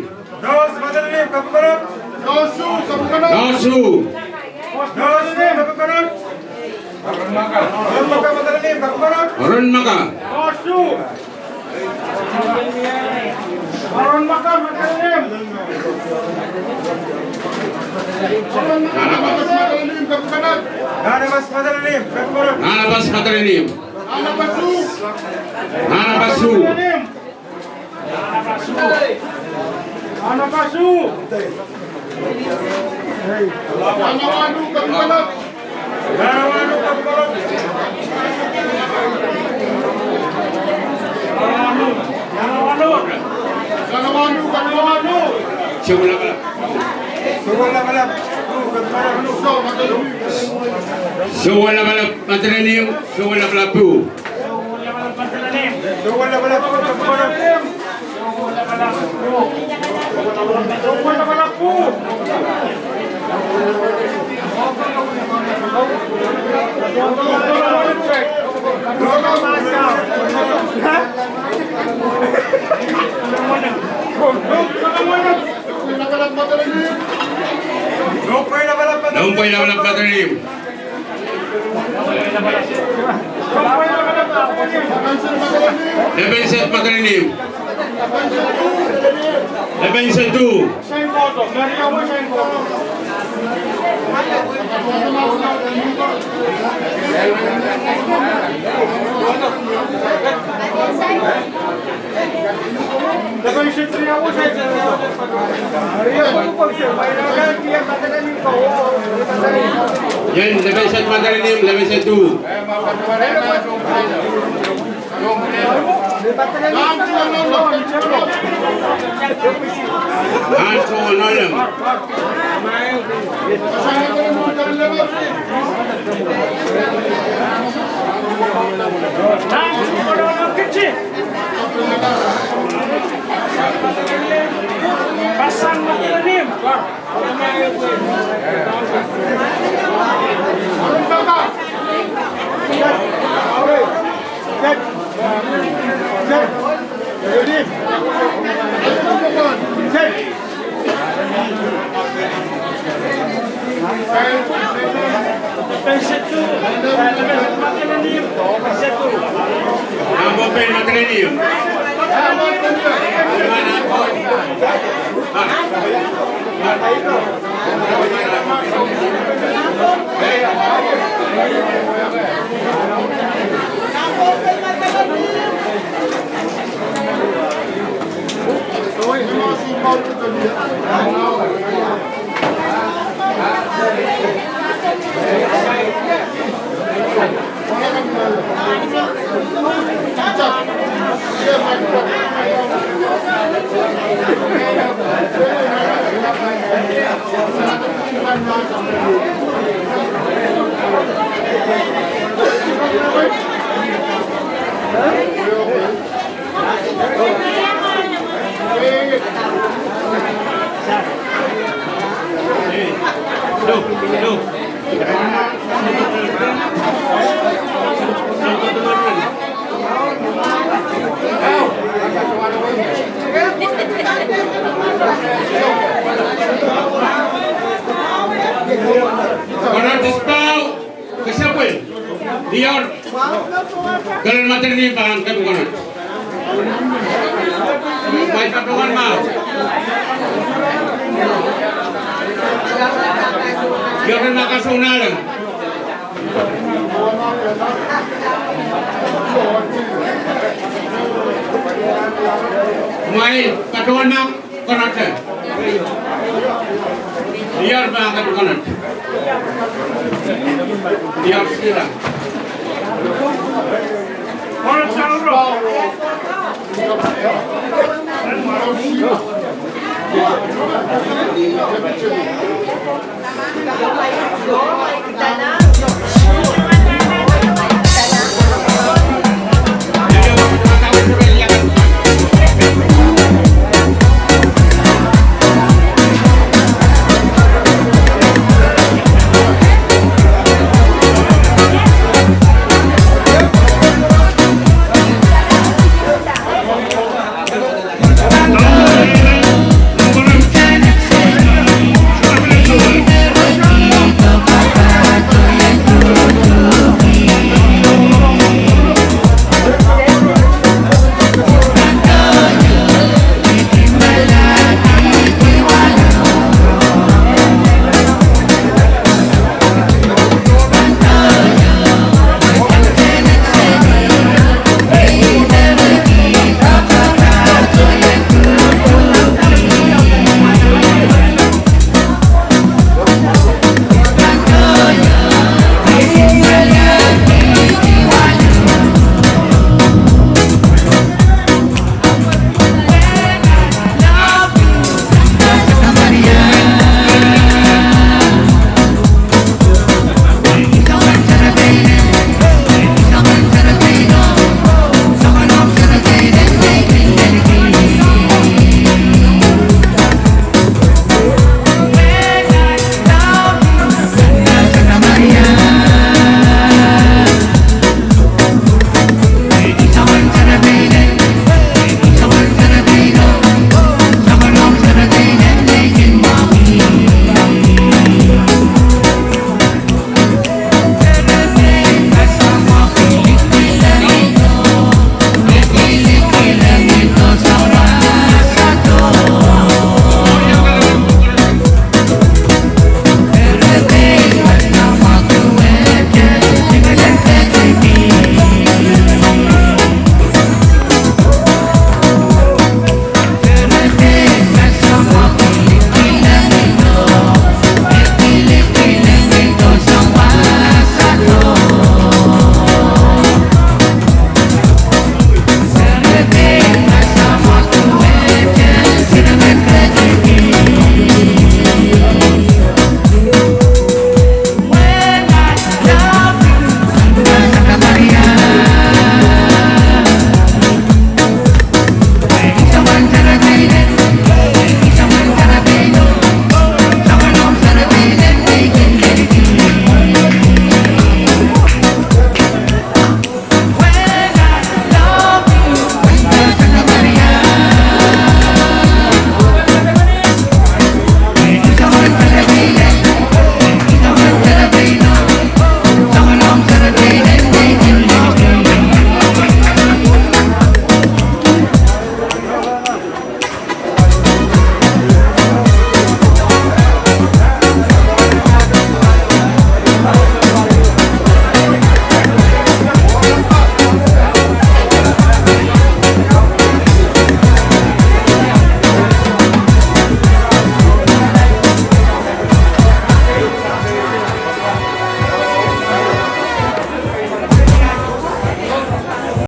Nohs Madolenihmw, Kepin Konot. Nohsu, Kepin Konot. Nohsu. Nohsu, Kepin Konot. Ronmaka Madolenihmw, Kepin Konot. Ronmaka. Nohsu. Ronmaka Madolenihmw. Nahnapas Madolenihmw, Kepin Konot. Nahnapas Madolenihmw, Kepin Konot. Nahnapas Madolenihmw. Nahnapasu. Nahnapasu. Nahnapasu. Nahnawahnu, Kepin Konot. Nahnawahnu, Kepin Konot. Soulapalap. Soulapalap. Madenium, soulapalap pwuh. Nohpwei lapalap Madenium. Lepensed Madenium. Lepensed tu. Ien, lepensed Madenium, lepensed tu. Nan soh nalem. Konehng dispau. Kesempwal. Diar. Kelen Madenium pahn kepikon. Mwail patohwan mwahu. Diar en mahkasunahleng. Mwail patohwan mwahu. Konehng. Diar pahn kepikon. Diar sila.